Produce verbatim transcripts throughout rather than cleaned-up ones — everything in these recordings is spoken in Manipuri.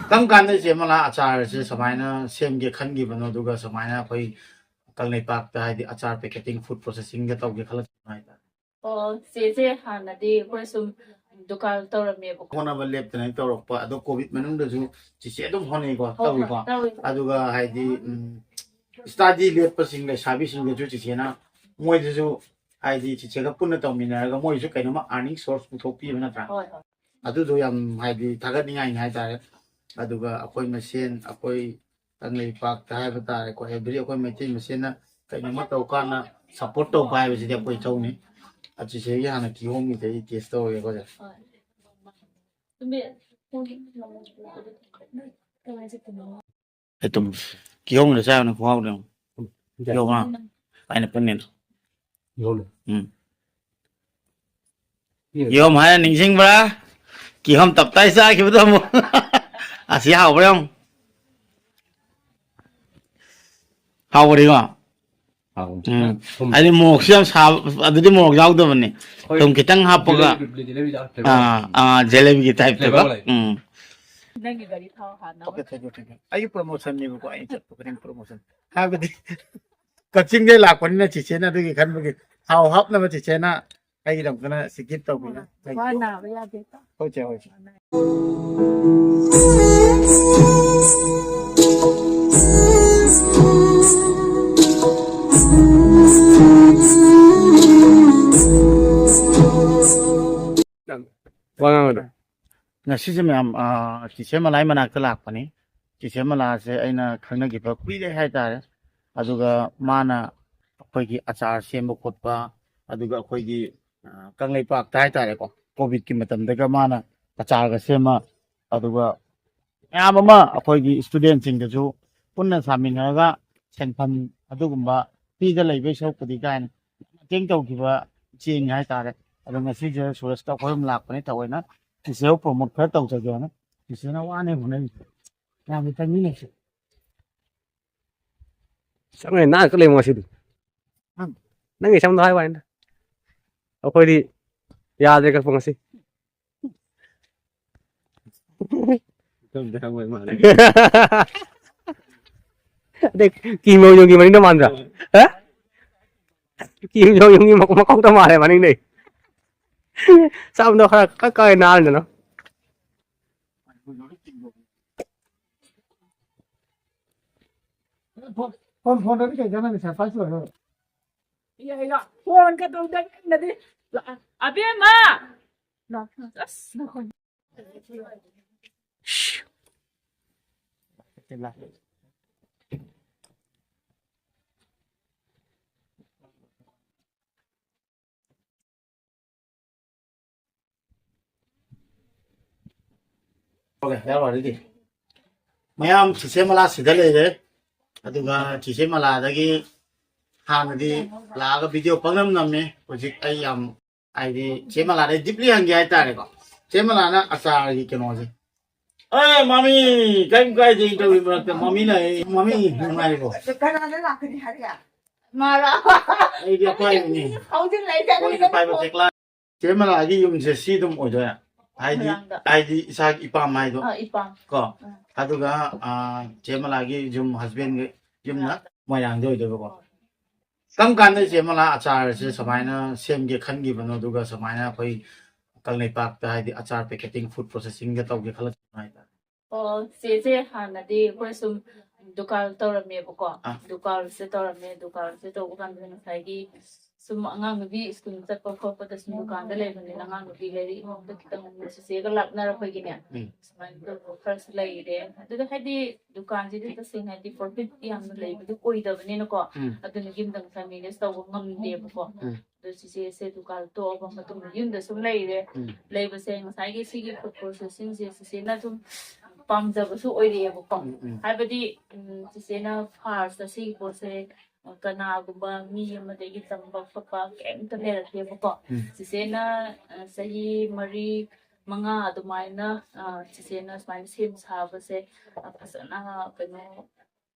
ꯀꯔꯝ ꯀꯥꯟꯗ ꯏꯆꯦ ꯃꯂꯥ ꯑꯆꯥꯔꯁꯦ ꯁꯨꯃꯥꯏꯅ ꯁꯦꯝꯒꯦ ꯈꯟꯈꯤꯕꯅꯣ, ꯑꯗꯨꯒ ꯁꯨꯃꯥꯏꯅ ꯑꯩꯈꯣꯏ ꯀꯪꯂꯩꯄꯥꯛꯇ ꯍꯥꯏꯗꯤ ꯑꯆꯥꯔ packaging, food processingꯒ ꯇꯧꯒꯦ ꯈꯜꯂꯛꯄ ꯍꯥꯏꯇꯥꯔꯦ? ꯑꯣ, ꯆꯦꯁꯦ ꯍꯥꯟꯅꯗꯤ ꯑꯩꯈꯣꯏ ꯁꯨꯝ ꯗꯨꯀꯥꯟ ꯇꯧꯔꯝꯃꯦꯕꯀꯣ꯫ ꯍꯣꯠꯅꯕ ꯂꯦꯞꯇꯅ ꯇꯧꯔꯛꯄ, ꯑꯗꯣ ꯀꯣꯚꯤꯗ ꯃꯅꯨꯡꯗꯁꯨ ꯆꯤꯆꯦ ꯑꯗꯨꯝ ꯍꯣꯠꯅꯩꯀꯣ, ꯍꯣꯏ, ꯍꯣꯏ, ꯇꯧꯏꯀꯣ? ꯇꯧꯏ꯫ ꯑꯗꯨꯒ ꯍꯥꯏꯗꯤ, ꯎꯝ, study ꯂꯦꯞꯄꯁꯤꯡ, ꯂꯩꯁꯥꯕꯤꯁꯤꯡꯗꯁꯨ ꯆꯤꯆꯦꯅ, ꯃꯣꯏꯗꯁꯨ ꯍꯥꯏꯗꯤ ꯆꯤꯆꯦꯒ ꯄꯨꯟꯅ ꯇꯧꯃꯤꯟꯅꯔꯒ ꯃꯣꯏꯁꯨ ꯀꯩꯅꯣꯝꯃ earning source ꯄꯨꯊꯣꯛꯄꯤꯕ ꯅꯠꯇ꯭ꯔꯥ? ꯍꯣꯏ, ꯍꯣꯏ꯫ ꯑꯗꯨꯗꯣ ꯌꯥꯝ ꯍꯥꯏꯗꯤ ꯊꯥꯒꯠꯅꯤꯡꯉꯥꯏꯅꯤ ꯍꯥꯏꯇꯥꯔꯦ꯫ ꯑꯗꯨꯒ ꯑꯩꯈꯣꯏ ꯃꯁꯦꯟ, ꯑꯩꯈꯣꯏ ꯀꯪꯂꯩꯄꯥꯛꯇ ꯍꯥꯏꯕ ꯇꯥꯔꯦꯀꯣ, every ꯑꯩꯈꯣꯏ ꯃꯩꯇꯩ ꯃꯁꯦꯟꯅ ꯀꯩꯅꯣꯝꯃ ꯇꯧ ꯀꯥꯟꯗ support ꯇꯧꯕ ꯍꯥꯏꯕꯁꯤꯗꯤ ꯑꯩꯈꯣꯏ ꯏꯊꯧꯅꯤ꯫ ꯑ, ꯆꯤꯆꯦꯒꯤ ꯍꯥꯟꯅ ꯀꯤꯍꯣꯝꯒꯤꯗꯤ ꯑꯩ taste ꯇꯧꯔꯒꯦꯀꯣ, ꯁꯦ꯫ ꯍꯣꯏ꯫ ꯑꯗꯨꯝ ꯀꯤꯍꯣꯝꯗ ꯆꯥꯕꯅ ꯈꯨꯍꯥꯎꯗꯣ ꯌꯦꯡꯉꯣ꯫ ꯀꯤꯍꯣꯝ, ꯑꯥ, ꯑꯩꯅ ꯄꯨꯟꯅ꯫ ꯀꯤꯍꯣꯝ꯫ ꯎꯝ꯫ ꯀꯤꯍꯣꯝ ꯍꯥꯏꯔ ꯅꯤꯡꯁꯤꯡꯕ꯭ꯔꯥ? ꯀꯤꯍꯣꯝ ꯇꯞꯇꯥꯏ ꯆꯥꯈꯤꯕꯗꯣ ꯑꯃꯨꯛ꯫ ꯑꯁꯤ ꯍꯥꯎꯕ꯭ꯔꯥ ꯌꯦꯡꯉꯨ꯫ ꯍꯥꯎꯕꯅꯤꯀꯣ? ꯍꯥꯎꯕꯅꯤ꯫ ꯎꯝ꯫ ꯊꯨꯝ꯫ ꯍꯥꯏꯗꯤ ꯃꯣꯔꯣꯛꯁꯨ ꯌꯥꯝ ꯁꯥꯕ, ꯑꯗꯨꯗꯤ ꯃꯣꯔꯣꯛ ꯌꯥꯎꯗꯕꯅꯤ꯫ ꯍꯣꯏ꯫ ꯊꯨꯝ ꯈꯤꯇꯪ ꯍꯥꯞꯄꯒ꯫ ꯖꯦꯂꯦꯕꯤ, ꯖꯦꯂꯦꯕꯤ ꯌꯥꯎ-, flavor꯫ ꯑꯥ, ꯑꯥ, ꯖꯦꯂꯦꯕꯤꯒꯤ typeꯇꯀꯣ꯫ Flavor ꯂꯩ꯫ ꯎꯝ꯫ ꯅꯪꯒꯤ ꯒꯥꯔꯤ ꯊꯥꯎ ꯍꯥꯟꯅꯕ꯫ Okay, thank you, thank you꯫ ꯑꯩꯒꯤ promotionꯅꯦꯕꯀꯣ, ꯑꯩ ꯆꯠꯄ ꯈꯨꯗꯤꯡ promotion꯫ ꯍꯥꯏꯕꯗꯤ ꯀꯛꯆꯤꯡꯗꯩ ꯂꯥꯛꯄꯅꯤꯅ ꯆꯤꯆꯦꯅ ꯑꯗꯨꯒꯤ ꯈꯟꯕꯒꯤ ꯊꯥꯎ ꯍꯥꯞꯅꯕ ꯆꯤꯆꯦꯅ ꯑꯩꯒꯤꯗꯃꯛꯇꯅ ꯁꯤ gift ꯇꯧꯕꯤꯅ꯫ Thank you꯫ ꯋꯥ ꯅꯥꯕ ꯌꯥꯗꯦꯀꯣ꯫ ꯍꯣꯏ ꯆꯦ, ꯍꯣꯏ ꯆꯦ꯫ ꯋꯥ ꯉꯥꯡꯒꯅꯨ꯫ ꯉꯁꯤꯁꯦ ꯃꯌꯥꯝ, ꯑ, ꯆꯤꯆꯦ ꯃꯂꯥꯏ ꯃꯅꯥꯛꯇ ꯂꯥꯛꯄꯅꯤ꯫ ꯆꯤꯆꯦ ꯃꯂꯥꯁꯦ ꯑꯩꯅ ꯈꯪꯅꯈꯤꯕ ꯀꯨꯏꯔꯦ ꯍꯥꯏꯇꯥꯔꯦ꯫ ꯑꯗꯨꯒ ꯃꯥꯅ ꯑꯩꯈꯣꯏꯒꯤ ꯑꯆꯥꯔ ꯁꯦꯝꯕ ꯈꯣꯠꯄ, ꯑꯗꯨꯒ ꯑꯩꯈꯣꯏꯒꯤ, ꯑ, ꯀꯪꯂꯩꯄꯥꯛꯇ ꯍꯥꯏꯇꯥꯔꯦꯀꯣ, ꯀꯣꯚꯤꯗꯀꯤ ꯃꯇꯝꯗꯒ ꯃꯥꯅ ꯑꯆꯥꯔꯒ ꯁꯦꯝꯃ, ꯑꯗꯨꯒ ꯃꯌꯥꯝ ꯑꯃ ꯑꯩꯈꯣꯏꯒꯤ studentꯁꯤꯡꯗꯁꯨ ꯄꯨꯟꯅ ꯁꯥꯃꯤꯟꯅꯔꯒ ꯁꯦꯟꯐꯝ ꯑꯗꯨꯒꯨꯝꯕ free ꯗ ꯂꯩꯕꯩ ꯁꯔꯨꯛꯄꯨꯗꯤ ꯀꯥꯏꯅ ꯃꯇꯦꯡ ꯇꯧꯈꯤꯕ ꯏꯆꯦꯅꯤ ꯍꯥꯏꯇꯥꯔꯦ꯫ ꯑꯗꯣ ꯉꯁꯤꯁꯦ ꯁꯨꯔꯖꯇ ꯑꯩꯈꯣꯏ ꯑꯍꯨꯝ ꯂꯥꯛꯄꯅꯤ, ꯊꯑꯣꯏꯅ ꯆꯤꯆꯦꯕꯨ promote ꯈꯔ ꯇꯧꯖꯒꯦꯅ꯫ ꯆꯤꯆꯦꯅ ꯋꯥꯅ ꯍꯣꯠꯅꯔꯤ꯫ ꯌꯥꯝꯅ ꯆꯪꯃꯤꯟꯅꯁꯦ꯫ ꯆꯞ ꯃꯥꯟꯅꯩ, ꯅꯥꯟꯅ ꯀꯛꯂꯦ ꯉꯁꯤꯗꯤ꯫ ꯎꯝ꯫ ꯅꯪꯒꯤ ꯁꯝꯗꯣ ꯍꯥꯏꯕ ꯋꯥꯅꯤꯗ꯫ ꯑꯩꯈꯣꯏꯗꯤ ꯌꯥꯗ꯭ꯔꯦ ꯀꯛꯄ ꯉꯁꯤ꯫ ꯈꯪꯗꯦ, ꯍꯪꯉꯣꯏ ꯃꯥꯜꯂꯦ꯫ ꯑꯗꯩ ꯀꯤꯝ ꯖꯣꯡ ꯌꯨꯟꯒꯤ ꯃꯅꯤꯡꯗ ꯃꯥꯟꯗ꯭ꯔꯥ? ꯍꯥ? ꯀꯤꯝ ꯖꯣꯡ ꯌꯨꯟꯒꯤ ꯃꯀꯣꯛ-, ꯃꯀꯣꯛꯇ ꯃꯥꯜꯂꯦ ꯃꯅꯤꯡꯗꯩ꯫ ꯁꯝꯗꯣ ꯈꯔ ꯀꯛ ꯀꯛꯑ ꯅꯥꯜꯂꯤꯗꯅ꯫ ꯐꯣꯟ, ꯐꯣꯟꯗꯗꯤ ꯀꯩ ꯆꯥꯟꯅꯔꯤ? ꯁꯦ, ꯄꯥꯏꯁꯤꯜꯂꯛꯑꯣ꯫ ꯐꯣꯟ ꯀꯩꯗꯧꯗꯕꯤꯗꯗꯤ꯫ ꯑꯕꯦꯝꯃ! ꯑꯁ, ꯅꯈꯣꯟ꯫ Okay, ꯌꯥꯔꯣ ꯑꯗꯨꯗꯤ꯫ ꯃꯌꯥꯝ ꯆꯤꯆꯦ ꯃꯂꯥ ꯁꯤꯗ ꯂꯩꯔꯦ꯫ ꯑꯗꯨꯒ ꯆꯤꯆꯦ ꯃꯂꯥꯗꯒꯤ ꯍꯥꯟꯅꯗꯤ ꯂꯥꯛꯑꯒ ꯚꯤꯗꯤꯑꯣ ꯄꯪꯅꯝ ꯅꯝꯃꯦ꯫ ꯍꯧꯖꯤꯛ ꯑꯩ ꯌꯥꯝ, ꯍꯥꯏꯗꯤ, ꯆꯦ ꯃꯂꯥꯗꯩ ꯗꯤꯞꯂꯤ ꯍꯪꯒꯦ ꯍꯥꯏꯇꯥꯔꯦꯀꯣ꯫ ꯆꯦ ꯃꯂꯥꯅ ꯑꯆꯥꯔꯒꯤ ꯀꯩꯅꯣꯁꯦ꯫ ꯑꯦ, ꯃꯥꯃꯤ, ꯀꯩꯝ ꯀꯥꯏꯗꯦ, ꯏꯟꯇꯔꯚꯤꯌꯨ ꯃꯔꯛꯇ ꯃꯥꯃꯤ ꯂꯥꯛꯑꯦ꯫ ꯃꯥꯃꯤ, ꯅꯨꯡꯉꯥꯏꯔꯤꯕꯣ? ꯀꯅꯥꯅ ꯂꯥꯛꯀꯅꯤ ꯍꯥꯏꯔꯒꯦ? ꯃꯥꯔꯣ? ꯑꯩꯗꯤ ꯑꯄꯥꯏꯕꯅꯤ꯫ ꯍꯧꯖꯤꯛ ꯂꯩꯇꯦ, ꯑꯩꯈꯣꯏꯅ ꯄꯥꯏꯕ ꯆꯦꯛꯂꯥ꯫ ꯆꯦ ꯃꯂꯥꯒꯤ ꯌꯨꯝꯁꯦ ꯁꯤ ꯑꯗꯨꯝ ꯑꯣꯏꯗꯣꯏꯔꯥ? ꯍꯥꯏꯗꯤ, ꯃꯣꯏꯔꯥꯡꯗ꯫ ꯍꯥꯏꯗꯤ ꯏꯁꯥꯒꯤ ꯏꯄꯥꯝ ꯍꯥꯏꯗꯣ꯫ ꯑ, ꯏꯄꯥꯝ꯫ ꯀꯣ? ꯎꯝ꯫ ꯑꯗꯨꯒ, ꯑ, ꯆꯦ ꯃꯂꯥꯒꯤ ꯌꯨꯝ, ꯍꯁꯕꯦꯟꯒꯤ ꯌꯨꯝꯅ ꯃꯣꯏꯔꯥꯡꯗ꯫ ꯃꯣꯏꯔꯥꯡꯗ ꯑꯣꯏꯗꯣꯏꯕꯀꯣ꯫ ꯍꯣꯏ꯫ ꯀꯔꯝ ꯀꯥꯟꯗ ꯆꯦ ꯃꯂꯥ ꯑꯆꯥꯔꯁꯦ ꯁꯨꯃꯥꯏꯅ ꯁꯦꯝꯒꯦ ꯈꯟꯈꯤꯕꯅꯣ? ꯑꯗꯨꯒ ꯁꯨꯃꯥꯏꯅ ꯑꯩꯈꯣꯏ ꯀꯪꯂꯩꯄꯥꯛꯇ ꯍꯥꯏꯗꯤ ꯑꯆꯥꯔ packaging, food processingꯒ ꯇꯧꯒꯦ ꯈꯜꯂꯛꯈꯤꯕꯅꯣ ꯍꯥꯏꯇꯥꯔꯦ? ꯑꯣ, ꯆꯦꯁꯦ ꯍꯥꯟꯅꯗꯤ ꯑꯩꯈꯣꯏ ꯁꯨꯝ ꯗꯨꯀꯥꯟ ꯇꯧꯔꯝꯃꯦꯕꯀꯣ꯫ ꯑꯥ꯫ ꯗꯨꯀꯥꯟꯁꯦ ꯇꯧꯔꯝꯃꯦ꯫ ꯗꯨꯀꯥꯟꯁꯦ ꯇꯧꯕ ꯀꯥꯟꯗ ꯉꯁꯥꯏꯒꯤ ꯁꯨꯝ ꯑꯉꯥꯡ ꯅꯨꯄꯤ ꯁ꯭ꯀꯨꯜ ꯆꯠꯄ ꯈꯣꯠꯄꯗ ꯁꯨꯝ ꯗꯨꯀꯥꯟꯗ ꯂꯩꯕꯅꯤꯅ ꯑꯉꯥꯡ ꯅꯨꯄꯤ ꯂꯥꯏꯔꯤꯛ ꯏꯃꯨꯡꯗ ꯈꯤꯇꯪ ꯆꯤꯆꯦꯒ ꯂꯥꯞꯅꯔꯛꯄꯒꯤꯅꯦ꯫ ꯎꯝ꯫ ꯁꯨꯃꯥꯏꯅ ꯇꯧꯕ ꯈꯔꯁꯨ ꯂꯩꯔꯦ꯫ ꯑꯗꯨꯗ ꯍꯥꯏꯗꯤ ꯗꯨꯀꯥꯟꯁꯤꯗꯤ ꯇꯁꯦꯡꯅ ꯍꯥꯏꯗꯤ profit ꯌꯥꯝꯅ ꯂꯩꯕꯗꯤ ꯑꯣꯏꯗꯕꯅꯤꯅꯀꯣ꯫ ꯎꯝ꯫ ꯑꯗꯨꯅ ꯌꯨꯝꯗ ꯉꯁꯥꯏ manage ꯇꯧꯕ ꯉꯝꯗꯦꯕꯀꯣ꯫ ꯎꯝ꯫ ꯑꯗꯨ ꯆꯤꯆꯦꯁꯦ ꯗꯨꯀꯥꯟ ꯇꯣꯛꯑꯕ ꯃꯇꯨꯡꯗ ꯌꯨꯝꯗ ꯁꯨꯝ ꯂꯩꯔꯦ꯫ ꯎꯝ꯫ ꯂꯩꯕꯁꯦ ꯉꯁꯥꯏꯒꯤ ꯁꯤꯒꯤ food processingꯁꯦ ꯆꯤꯆꯦꯅ ꯁꯨꯝ ꯄꯥꯝꯖꯕꯁꯨ ꯑꯣꯏꯔꯛꯑꯦꯕꯀꯣ꯫ ꯎꯝ, ꯎꯝ꯫ ꯍꯥꯏꯕꯗꯤ, ꯎꯝ, ꯆꯤꯆꯦꯅ first ꯁꯤꯒꯤ ꯄꯣꯠꯁꯦ, ꯑ, ꯀꯅꯥꯒꯨꯝꯕ ꯃꯤ ꯑꯃꯗꯒꯤ ꯇꯝꯕ ꯈꯣꯠꯄ ꯀꯩꯝꯇ ꯂꯩꯔꯛꯇꯦꯕꯀꯣ꯫ ꯎꯝ꯫ ꯆꯤꯆꯦꯅ, ꯑ, ꯆꯍꯤ ꯃꯔꯤ, ꯃꯉꯥ ꯑꯗꯨꯃꯥꯏꯅ, ꯑ, ꯆꯤꯆꯦꯅ ꯁꯨꯃꯥꯏꯅ ꯁꯦꯝ ꯁꯥꯕꯁꯦ, ꯑ, ꯐꯖꯅ ꯀꯩꯅꯣ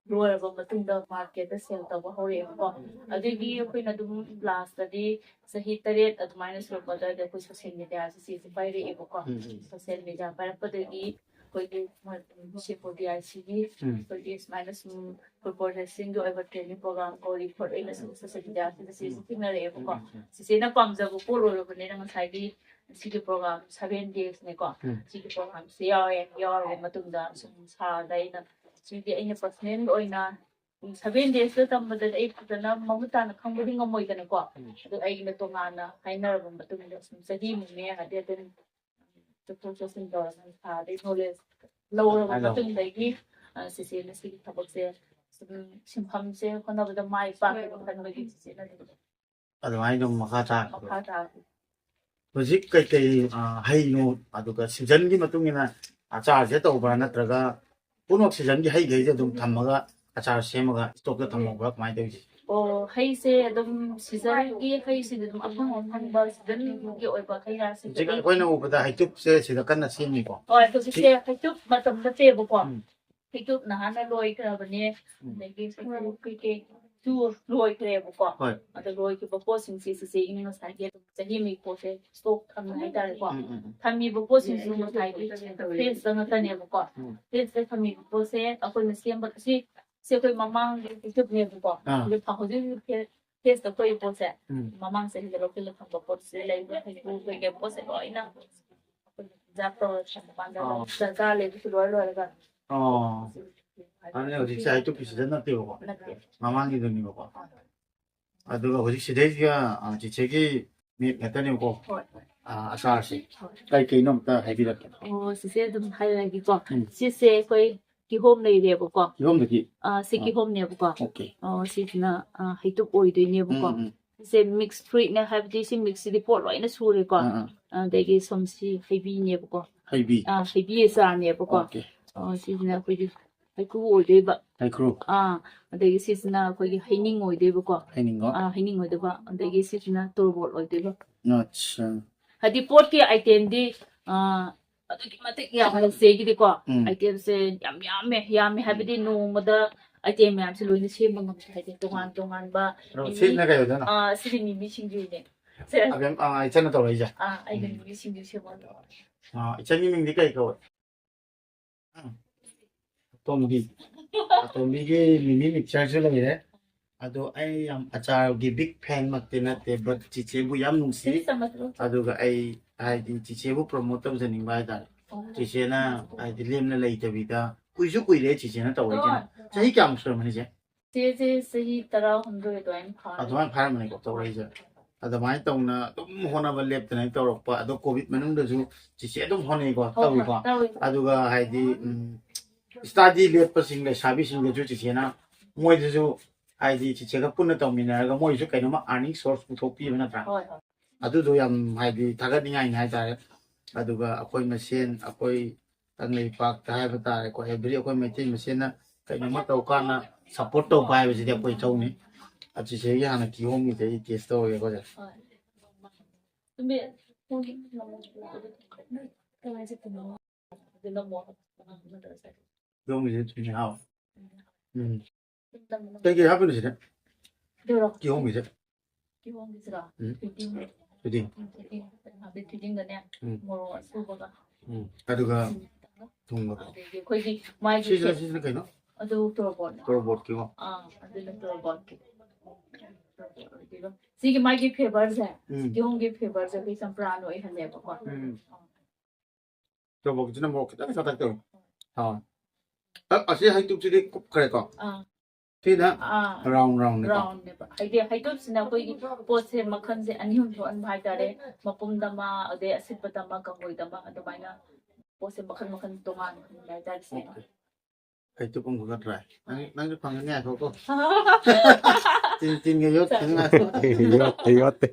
ꯂꯣꯏꯔꯕ ꯃꯇꯨꯡꯗ ꯃꯥꯔꯀꯦꯠꯇ ꯁꯦꯜ ꯇꯧꯕ ꯍꯧꯔꯛꯑꯦꯕꯀꯣ꯫ ꯑꯗꯒꯤ ꯑꯩꯈꯣꯏꯅ ꯑꯗꯨꯝ ꯂꯥꯁꯇꯗꯤ ꯆꯍꯤ ꯇꯔꯦꯠ ꯑꯗꯨꯃꯥꯏꯅ ꯁꯨꯔꯛꯄ ꯑꯗꯨꯋꯥꯏꯗ ꯑꯩꯈꯣꯏ ꯁꯣꯁꯤꯌꯦꯜ ꯃꯦꯗꯤꯌꯥꯁꯤ ꯆꯦꯁꯨ ꯄꯥꯏꯔꯛꯑꯦꯕꯀꯣ꯫ ꯎꯝ, ꯎꯝ꯫ ꯁꯣꯁꯤꯌꯦꯜ ꯃꯦꯗꯤꯌꯥ ꯄꯥꯏꯔꯛꯄꯗꯒꯤ ꯑꯩꯈꯣꯏꯒꯤ ꯕꯤꯁꯦꯝꯄꯨꯔ ꯗꯤ ꯑꯥꯏ ꯁꯤꯒꯤ ꯎꯝ꯫ ꯑꯩꯈꯣꯏꯒꯤ ꯁꯨꯃꯥꯏꯅ ꯁꯨꯝ ꯑꯩꯈꯣꯏ ꯄ꯭ꯔꯣꯖꯦꯛꯁꯤꯡꯒꯤ ꯑꯣꯏꯕ ꯇ꯭ꯔꯦꯅꯤꯡ ꯄ꯭ꯔꯣꯒ꯭ꯔꯥꯝ ꯀꯧꯔꯤ ꯈꯣꯠꯂꯤꯅ ꯁꯨꯝ ꯁꯣꯁꯤꯌꯦꯜ ꯃꯦꯗꯤꯌꯥꯁꯤꯗ ꯆꯦꯁꯨ ꯊꯦꯡꯅꯔꯛꯑꯦꯕꯀꯣ꯫ ꯎꯝ, ꯎꯝ, ꯎꯝ꯫ ꯆꯤꯆꯦꯅ ꯄꯥꯝꯖꯕ ꯄꯣꯠ ꯑꯣꯏꯔꯕꯅꯤꯅ ꯉꯁꯥꯏꯒꯤ ꯁꯤꯒꯤ ꯄ꯭ꯔꯣꯒ꯭ꯔꯥꯝ ꯁꯚꯦꯟ ꯗꯦꯖꯅꯦꯀꯣ꯫ ꯎꯝ꯫ ꯁꯤꯒꯤ ꯄ꯭ꯔꯣꯒ꯭ꯔꯥꯝꯁꯤ ꯌꯥꯎꯔꯦ, ꯌꯥꯎꯔꯕ ꯃꯇꯨꯡꯗ ꯁꯨꯝ ꯁꯥꯔꯗ ꯑꯩꯅ ꯁꯤꯗꯤ ꯑꯩꯅ ꯄꯔꯁꯅꯦꯜ ꯑꯣꯏꯅ ꯁꯚꯦꯟ ꯗꯦꯖꯇ ꯇꯝꯕꯗꯗꯤ ꯑꯩ ꯐꯖꯅ ꯃꯃꯨꯠ ꯇꯥꯅ ꯈꯪꯕꯗꯤ ꯉꯝꯃꯣꯏꯗꯅꯀꯣ꯫ ꯎꯝ꯫ ꯑꯗꯨ ꯑꯩꯅ ꯇꯣꯉꯥꯟꯅ ꯍꯥꯏꯅꯔꯕ ꯃꯇꯨꯡꯗ ꯁꯨꯝ ꯆꯍꯤ ꯑꯃ ꯃꯌꯥꯗꯤ ꯑꯗꯨꯝ ꯆꯠꯊꯣꯛ ꯆꯠꯁꯤꯟ ꯇꯧꯔꯒ ꯁꯥꯔꯗꯩ ꯅꯣꯂꯦꯖ ꯂꯧꯔꯕ ꯍꯥꯏꯔꯣ꯫ ꯃꯇꯨꯡꯗꯒꯤ, ꯑ, ꯆꯤꯆꯦꯅ ꯁꯤꯒꯤ ꯊꯕꯛꯁꯦ ꯁꯨꯝ ꯁꯤꯟꯐꯝꯁꯦ ꯍꯣꯠꯅꯕꯗ ꯃꯥꯏ ꯄꯥꯛꯀꯅꯤ ꯈꯟꯕꯒꯤ ꯆꯤꯆꯦꯅ ꯑꯗꯨꯝ ꯑꯗꯨꯃꯥꯏꯅ ꯑꯗꯨꯝ ꯃꯈꯥ ꯇꯥ-, ꯃꯈꯥ ꯇꯥꯕꯤ꯫ ꯍꯧꯖꯤꯛ ꯀꯩꯀꯩ, ꯑ, ꯍꯩꯅꯣ, ꯑꯗꯨꯒ ꯁꯤꯖꯟꯒꯤ ꯃꯇꯨꯡ ꯏꯟꯅ ꯑꯆꯥꯔꯁꯦ ꯇꯧꯕ꯭ꯔꯥ, ꯅꯠꯇ꯭ꯔꯒ ꯄꯨꯝꯅꯃꯛ ꯁꯤꯖꯟꯒꯤ ꯍꯩꯈꯩꯁꯦ ꯑꯗꯨꯝ ꯊꯝꯃꯒ ꯑꯆꯥꯔ ꯁꯦꯝꯃꯒ ꯏꯁꯇꯣꯛꯇ ꯊꯝꯍꯧꯕ꯭ꯔꯥ, ꯀꯃꯥꯏꯅ ꯇꯧꯔꯤꯁꯦ? ꯑꯣ, ꯍꯩꯁꯦ ꯑꯗꯨꯝ ꯁꯤꯖꯟꯒꯤ ꯍꯩꯁꯤꯗꯤ ꯑꯗꯨꯝ ꯑꯐꯪ ꯑꯐꯪꯕ ꯁꯤꯖꯟꯒꯤ ꯑꯣꯏꯕ ꯍꯩ ꯔꯥꯁꯤꯡ ꯍꯧꯖꯤꯛ ꯑꯗꯨꯝ ꯑꯩꯈꯣꯏꯅ ꯎꯕꯗ ꯍꯩꯇꯨꯞꯁꯦ ꯁꯤꯗ ꯀꯟꯅ ꯁꯦꯝꯃꯤꯀꯣ꯫ ꯍꯣꯏ, ꯍꯧꯖꯤꯛꯁꯦ ꯍꯩꯇꯨꯞ ꯃꯇꯝ ꯅꯠꯇꯦꯕꯀꯣ꯫ ꯎꯝ꯫ ꯍꯩꯇꯨꯞ ꯅꯍꯥꯟꯅ ꯂꯣꯏꯈ꯭ꯔꯕꯅꯦ꯫ ꯎꯝ꯫ ꯑꯗꯒꯤ ꯍꯩꯇꯨꯞ ꯀꯩꯀꯩ ꯇꯨ ꯂꯣꯏꯈ꯭ꯔꯦꯕꯀꯣ꯫ ꯍꯣꯏ꯫ ꯑꯗꯣ ꯂꯣꯏꯈꯤꯕ ꯄꯣꯠꯁꯤꯡꯁꯦ ꯆꯤꯆꯦꯒꯤ ꯉꯁꯥꯏꯒꯤ ꯑꯗꯨꯝ ꯆꯍꯤ ꯑꯃꯒꯤ ꯄꯣꯠꯁꯦ ꯏꯁꯇꯣꯛ ꯊꯝꯃꯦ ꯍꯥꯏꯇꯥꯔꯦꯀꯣ꯫ ꯎꯝ, ꯎꯝ, ꯎꯝ꯫ ꯊꯝꯃꯤꯕ ꯄꯣꯠꯁꯤꯡꯁꯨ ꯉꯁꯥꯏꯒꯤ ꯐ꯭ꯔꯦꯁꯇ ꯉꯥꯛꯇꯅꯦꯕꯀꯣ꯫ ꯎꯝ꯫ ꯐ꯭ꯔꯦꯁꯇ ꯊꯝꯃꯤꯕ ꯄꯣꯠꯁꯦ ꯑꯩꯈꯣꯏꯅ ꯁꯦꯝꯕ ꯁꯤ, ꯁꯤ ꯑꯩꯈꯣꯏ ꯃꯃꯥꯡꯒꯤ ꯍꯩꯇꯨꯞꯅꯦꯕꯀꯣ꯫ ꯑꯥ꯫ ꯑꯗꯣ ꯍꯧꯖꯤꯛ ꯍꯧꯖꯤꯛ ꯐ꯭ꯔꯦ-, ꯐ꯭ꯔꯦꯁꯇ ꯊꯣꯛꯏ ꯄꯣꯠꯁꯦ ꯎꯝ꯫ ꯃꯃꯥꯡ ꯆꯍꯤꯗ ꯂꯧꯁꯤꯜꯂ ꯊꯝꯕ ꯄꯣꯠꯁꯦ ꯂꯩꯕ ꯍꯩꯀ꯭ꯔꯨ ꯀꯩꯀꯩ ꯄꯣꯠꯁꯦ ꯂꯣꯏꯅ ꯑꯩꯈꯣꯏꯅ ꯄ꯭ꯔꯤꯖꯥꯕ ꯇꯧꯔ ꯊꯝꯕ ꯀꯥꯟꯗ ꯑꯥ꯫ ꯗꯔꯀꯥꯔ ꯂꯩꯕꯁꯨ ꯂꯣꯏ ꯂꯣꯏꯔꯒ ꯑꯣ꯫ ꯑꯗꯨꯅꯦ ꯍꯧꯖꯤꯛꯁꯦ ꯍꯩꯇꯨꯞꯀꯤ ꯁꯤꯖꯟ ꯅꯠꯇꯦꯕꯀꯣ꯫ ꯅꯠꯇꯦ꯫ ꯃꯃꯥꯡꯒꯤꯗꯨꯅꯦꯕꯀꯣ꯫ ꯑꯗꯨꯒ ꯍꯧꯖꯤꯛ ꯁꯤꯗꯩꯁꯤꯗ, ꯑ, ꯆꯤꯆꯦꯒꯤ ꯃꯦꯠ ꯉꯥꯛꯇꯅꯦꯕꯀꯣ꯫ ꯍꯣꯏ꯫ ꯑ, ꯑꯆꯥꯔꯁꯦ꯫ ꯍꯣꯏ꯫ ꯀꯩ ꯀꯩꯅꯣ ꯑꯝꯇ ꯍꯥꯏꯕꯤꯔꯛꯀꯦ꯫ ꯑꯣ, ꯆꯤꯆꯦ ꯑꯗꯨꯝ ꯍꯥꯏꯔꯛꯑꯒꯦꯀꯣ꯫ ꯎꯝ꯫ ꯁꯤꯁꯦ ꯑꯩꯈꯣꯏ ꯀꯤꯍꯣꯝ ꯂꯩꯔꯦꯕꯀꯣ꯫ ꯀꯤꯍꯣꯝꯗꯒꯤ? ꯑ, ꯁꯤ ꯑ꯫ ꯀꯤꯍꯣꯝꯅꯦꯕꯀꯣ꯫ ꯑꯣꯀꯦ꯫ ꯑꯣ, ꯁꯤꯁꯤꯅ, ꯑ, ꯍꯩꯇꯨꯞ ꯑꯣꯏꯗꯣꯏꯅꯦꯕꯀꯣ꯫ ꯎꯝ, ꯎꯝ꯫ ꯁꯤꯁꯦ ꯃꯤꯛꯁ ꯐ꯭ꯔꯨꯏꯠꯅꯦ ꯍꯥꯏꯕꯗꯤ ꯁꯤ ꯃꯤꯛꯁꯁꯤꯗꯤ ꯄꯣꯠ ꯂꯣꯏꯅ ꯁꯨꯔꯦꯀꯣ꯫ ꯑ, ꯑ꯫ ꯑꯗꯒꯤ ꯁꯣꯝꯁꯤ ꯍꯩꯕꯤꯅꯦꯕꯀꯣ꯫ ꯍꯩꯕꯤ? ꯑ, ꯍꯩꯕꯤ ꯑꯆꯥꯔꯅꯦꯕꯀꯣ꯫ ꯑꯣꯀꯦ꯫ ꯑ, ꯁꯤꯁꯤꯅ ꯑꯩꯈꯣꯏꯒꯤ ꯍꯩꯀ꯭ꯔꯨ ꯑꯣꯏꯗꯣꯏꯕ꯫ ꯍꯩꯀ꯭ꯔꯨ꯫ ꯑꯥ, ꯑꯗꯒꯤ ꯁꯤꯁꯤꯅ ꯑꯩꯈꯣꯏꯒꯤ ꯍꯩꯅꯤꯡ ꯑꯣꯏꯗꯣꯏꯕꯀꯣ꯫ ꯍꯩꯅꯤꯡꯒꯣ꯫ ꯑꯥ, ꯍꯩꯅꯤꯡ ꯑꯣꯏꯗꯣꯏꯕ꯫ ꯑꯗꯒꯤ ꯁꯤꯁꯤꯅ ꯇꯣꯔꯕꯣꯠ ꯑꯣꯏꯗꯣꯏꯕ꯫ ꯑꯠꯁꯥ꯫ ꯍꯥꯏꯗꯤ ꯄꯣꯠꯀꯤ ꯑꯥꯏꯇꯦꯝꯗꯤ, ꯑꯥ, ꯑꯗꯨꯛꯀꯤ ꯃꯇꯤꯛ ꯌꯥꯝꯅ ꯆꯦꯒꯤꯗꯤꯀꯣ, ꯎꯝ꯫ Itemꯁꯦ ꯌꯥꯝ ꯌꯥꯝꯃꯦ, ꯌꯥꯝꯃꯦ ꯍꯥꯏꯕꯗꯤ ꯅꯣꯡꯃꯗ item ꯃꯌꯥꯝꯁꯦ ꯂꯣꯏꯅ ꯁꯦꯝꯕ ꯉꯝꯗꯦ꯫ ꯍꯥꯏꯗꯤ ꯇꯣꯉꯥꯟ ꯇꯣꯉꯥꯟꯕ ꯑꯗꯣ ꯃꯤꯃꯤ, ꯁꯤꯠꯅ ꯀꯩ ꯑꯣꯏꯗꯣꯏꯅꯣ? ꯑꯥ, ꯁꯤꯗꯤ ꯃꯤꯃꯤ ꯁꯤꯡꯖꯨꯅꯦ꯫ ꯁꯦ, ꯑꯕꯦꯝ ꯑꯥ, ꯏꯆꯟꯅ ꯇꯧꯔꯛꯏꯁꯦ꯫ ꯑꯥ, ꯑꯩꯅ ꯎꯝ꯫ ꯃꯤꯃꯤ ꯁꯤꯡꯖꯨ ꯁꯦꯝꯃꯣ꯫ ꯑꯥ, ꯏꯆꯟꯒꯤ ꯃꯤꯡꯗꯤ ꯀꯩ ꯀꯧꯏ? ꯑꯥ, ꯑꯇꯣꯝꯕꯤ꯫ ꯑꯇꯣꯝꯕꯤꯒꯤ ꯃꯤꯃꯤ mixtureꯁꯨ ꯂꯩꯔꯦ꯫ ꯑꯗꯣ ꯑꯩ ꯌꯥꯝ ꯑꯆꯥꯔꯒꯤ big fanꯃꯛꯇꯤ ꯅꯠꯇꯦ, but ꯆꯤꯆꯦꯕꯨ ꯌꯥꯝ ꯅꯨꯡꯁꯤ꯫ ꯑꯗꯨꯒ ꯑꯩ ꯍꯥꯏꯗꯤ ꯆꯤꯆꯦꯕꯨ promote ꯇꯧꯖꯅꯤꯡꯕ ꯍꯥꯏꯇꯥꯔꯦ꯫ ꯆꯤꯆꯦꯅ ꯍꯥꯏꯗꯤ ꯂꯦꯝꯅ ꯂꯩꯇꯕꯤꯗ, ꯀꯨꯏꯁꯨ ꯀꯨꯏꯔꯦ ꯆꯤꯆꯦꯅ ꯇꯧꯔꯛꯏꯁꯤꯅ꯫ ꯆꯍꯤ ꯀꯌꯥꯃꯨꯛ ꯁꯨꯔꯝꯃꯅꯤ ꯆꯦ? ꯆꯦꯁꯦ ꯆꯍꯤ ꯇꯔꯥꯍꯨꯝꯗꯣꯏ ꯑꯗꯨꯃꯥꯏꯅ ꯐꯥꯔꯦ꯫ ꯑꯗꯨꯃꯥꯏꯅ ꯐꯥꯔꯝꯃꯅꯤꯀꯣ ꯇꯧꯔꯛꯏꯁꯦ꯫ ꯑꯗꯨꯃꯥꯏꯅ ꯇꯧꯅ ꯑꯗꯨꯝ ꯍꯣꯠꯅꯕ ꯂꯦꯞꯇꯅ ꯇꯧꯔꯛꯄ꯫ ꯑꯗꯣ COVID ꯃꯅꯨꯡꯗꯁꯨ ꯆꯤꯆꯦ ꯑꯗꯨꯝ ꯍꯣꯠꯅꯩꯀꯣ, ꯍꯣꯏ, ꯍꯣꯏ, ꯇꯧꯏꯀꯣ꯫ ꯇꯧꯏ꯫ ꯑꯗꯨꯒ ꯍꯥꯏꯗꯤ ꯎꯝ, study ꯂꯦꯞꯄꯁꯤꯡ ꯂꯩꯁꯥꯕꯤꯁꯤꯡꯗꯁꯨ ꯆꯤꯆꯦꯅ ꯃꯣꯏꯗꯁꯨ ꯍꯥꯏꯗꯤ ꯆꯤꯆꯦꯒ ꯄꯨꯟꯅ ꯇꯧꯃꯤꯟꯅꯔꯒ ꯃꯣꯏꯁꯨ ꯀꯩꯅꯣꯝꯃ earning source ꯄꯨꯊꯣꯛꯄꯤꯕ ꯅꯠꯇ꯭ꯔꯥ? ꯍꯣꯏ, ꯍꯣꯏ꯫ ꯑꯗꯨꯗꯣ ꯌꯥꯝ ꯍꯥꯏꯗꯤ ꯊꯥꯒꯠꯅꯤꯡꯉꯥꯏꯅꯤ ꯍꯥꯏꯇꯥꯔꯦ꯫ ꯑꯗꯨꯒ ꯑꯩꯈꯣꯏ ꯃꯁꯦꯟ, ꯑꯩꯈꯣꯏ ꯀꯪꯂꯩꯄꯥꯛꯇ ꯍꯥꯏꯕ ꯇꯥꯔꯦꯀꯣ, every ꯑꯩꯈꯣꯏ ꯃꯩꯇꯩ ꯃꯁꯦꯟꯅ ꯀꯩꯅꯣꯝꯃ ꯇꯧ ꯀꯥꯟꯗ support ꯇꯧꯕ ꯍꯥꯏꯕꯁꯤꯗꯤ ꯑꯩꯈꯣꯏ ꯏꯊꯧꯅꯤ꯫ ꯑꯁꯤꯁꯦ ꯑꯩꯒꯤ ꯍꯥꯟꯅ ꯀꯤꯍꯣꯝꯒꯤꯁꯦ ꯑꯩ taste ꯇꯧꯔꯒꯦꯀꯣ ꯁꯦ꯫ ꯍꯣꯏ꯫ ꯇꯨꯝꯕꯤ, ꯀꯃꯥꯏꯅ ꯆꯠꯇꯣꯏꯅꯣ? ꯑꯗꯨꯅ ꯑꯃꯨꯛ ꯀꯤꯍꯣꯝꯒꯤꯁꯦ ꯊꯨꯝꯃꯦ ꯍꯥꯎ꯫ ꯎꯝ꯫ ꯀꯩꯀꯩ ꯍꯥꯞꯄꯤꯅꯣ ꯁꯤꯗ? ꯑꯗꯨꯔꯣ? ꯀꯤꯍꯣꯝꯒꯤꯁꯦ꯫ ꯀꯤꯍꯣꯝꯒꯤꯁꯤꯔꯣ? ꯎꯝ꯫ ꯊꯣꯏꯗꯤꯡ꯫ ꯊꯣꯏꯗꯤꯡ꯫ ꯎꯝ, ꯊꯣꯏꯗꯤꯡ ꯈꯤꯇꯪ ꯍꯥꯞꯄꯤ꯫ ꯊꯣꯏꯗꯤꯡꯒꯅꯦ, ꯎꯝ꯫ ꯃꯣꯔꯣꯛ ꯑꯁꯨꯕꯒ꯫ ꯎꯝ꯫ ꯑꯗꯨꯒ ꯎꯝ꯫ ꯊꯨꯝꯒ꯫ ꯑꯗꯒꯤ ꯑꯩꯈꯣꯏꯒꯤ ꯃꯥꯒꯤ ꯁꯤꯁꯤꯅ, ꯐꯦ-, ꯁꯤꯁꯤꯅ ꯀꯩꯅꯣ? ꯑꯗꯨ ꯇꯣꯔꯕꯣꯠꯅꯦ꯫ ꯇꯣꯔꯕꯣꯠꯀꯤꯀꯣ꯫ ꯑꯥ, ꯑꯗꯨꯅ ꯇꯣꯔꯕꯣꯠꯀꯤ꯫ ꯇꯣꯔꯕꯣꯠ ꯑꯣꯏꯗꯣꯏꯕ꯫ ꯁꯤꯒꯤ ꯃꯥꯒꯤ flavourꯁꯦ, ꯎꯝ꯫ ꯀꯤꯍꯣꯝꯒꯤ flavourꯁꯦ ꯑꯩꯈꯣꯏ ꯆꯝꯄ꯭ꯔꯥꯅ ꯑꯣꯏꯍꯜꯂꯦꯕꯀꯣ꯫ ꯎꯝ꯫ ꯇꯣꯔꯕꯣꯠꯀꯤꯁꯤꯅ ꯃꯣꯔꯣꯛ ꯈꯤꯇꯪ ꯁꯥꯇꯛ ꯇꯧꯋꯤ꯫ ꯍꯥꯎ꯫ ꯑ-, ꯑꯁꯤ ꯍꯩꯇꯨꯞꯁꯤꯗꯤ ꯀꯨꯞꯈ꯭ꯔꯦꯀꯣ꯫ ꯑꯥ꯫ ꯁꯤꯅ ꯑꯥ꯫ Round roundꯅꯤꯀꯣ꯫ Roundꯅꯦꯕ꯫ ꯍꯥꯏꯗꯤ ꯍꯩꯇꯨꯞꯁꯤꯅ ꯑꯩꯈꯣꯏꯒꯤ ꯄꯣꯠꯁꯦ ꯃꯈꯜꯁꯦ ꯑꯅꯤ ꯑꯍꯨꯝ ꯊꯣꯛꯍꯟꯕ ꯍꯥꯏꯇꯥꯔꯦ꯫ ꯃꯄꯨꯝꯗ ꯑꯃ, ꯑꯗꯩ ꯑꯁꯤꯠꯄꯗ ꯑꯃ, ꯀꯥꯡꯉꯣꯏꯗ ꯑꯃ, ꯑꯗꯨꯃꯥꯏꯅ ꯄꯣꯠꯁꯦ ꯃꯈꯜ ꯃꯈꯜ ꯇꯣꯉꯥꯟꯅ ꯍꯟꯕ ꯍꯥꯏꯇꯥꯔꯦ ꯁꯤꯅ꯫ Okay꯫ ꯍꯩꯇꯨꯞ ꯑꯃꯈꯛ ꯇ꯭ꯔꯥꯏ꯫ ꯅꯪ, ꯅꯪꯁꯨ ꯐꯪꯒꯅꯤ ꯉꯥꯏꯈꯣꯀꯣ꯫ ꯇꯤꯟ, ꯇꯤꯟꯒ ꯌꯣꯠꯈꯤꯅꯤ ꯉꯥꯏꯈꯣ꯫ ꯌꯣꯠꯇꯦ, ꯌꯣꯠꯇꯦ꯫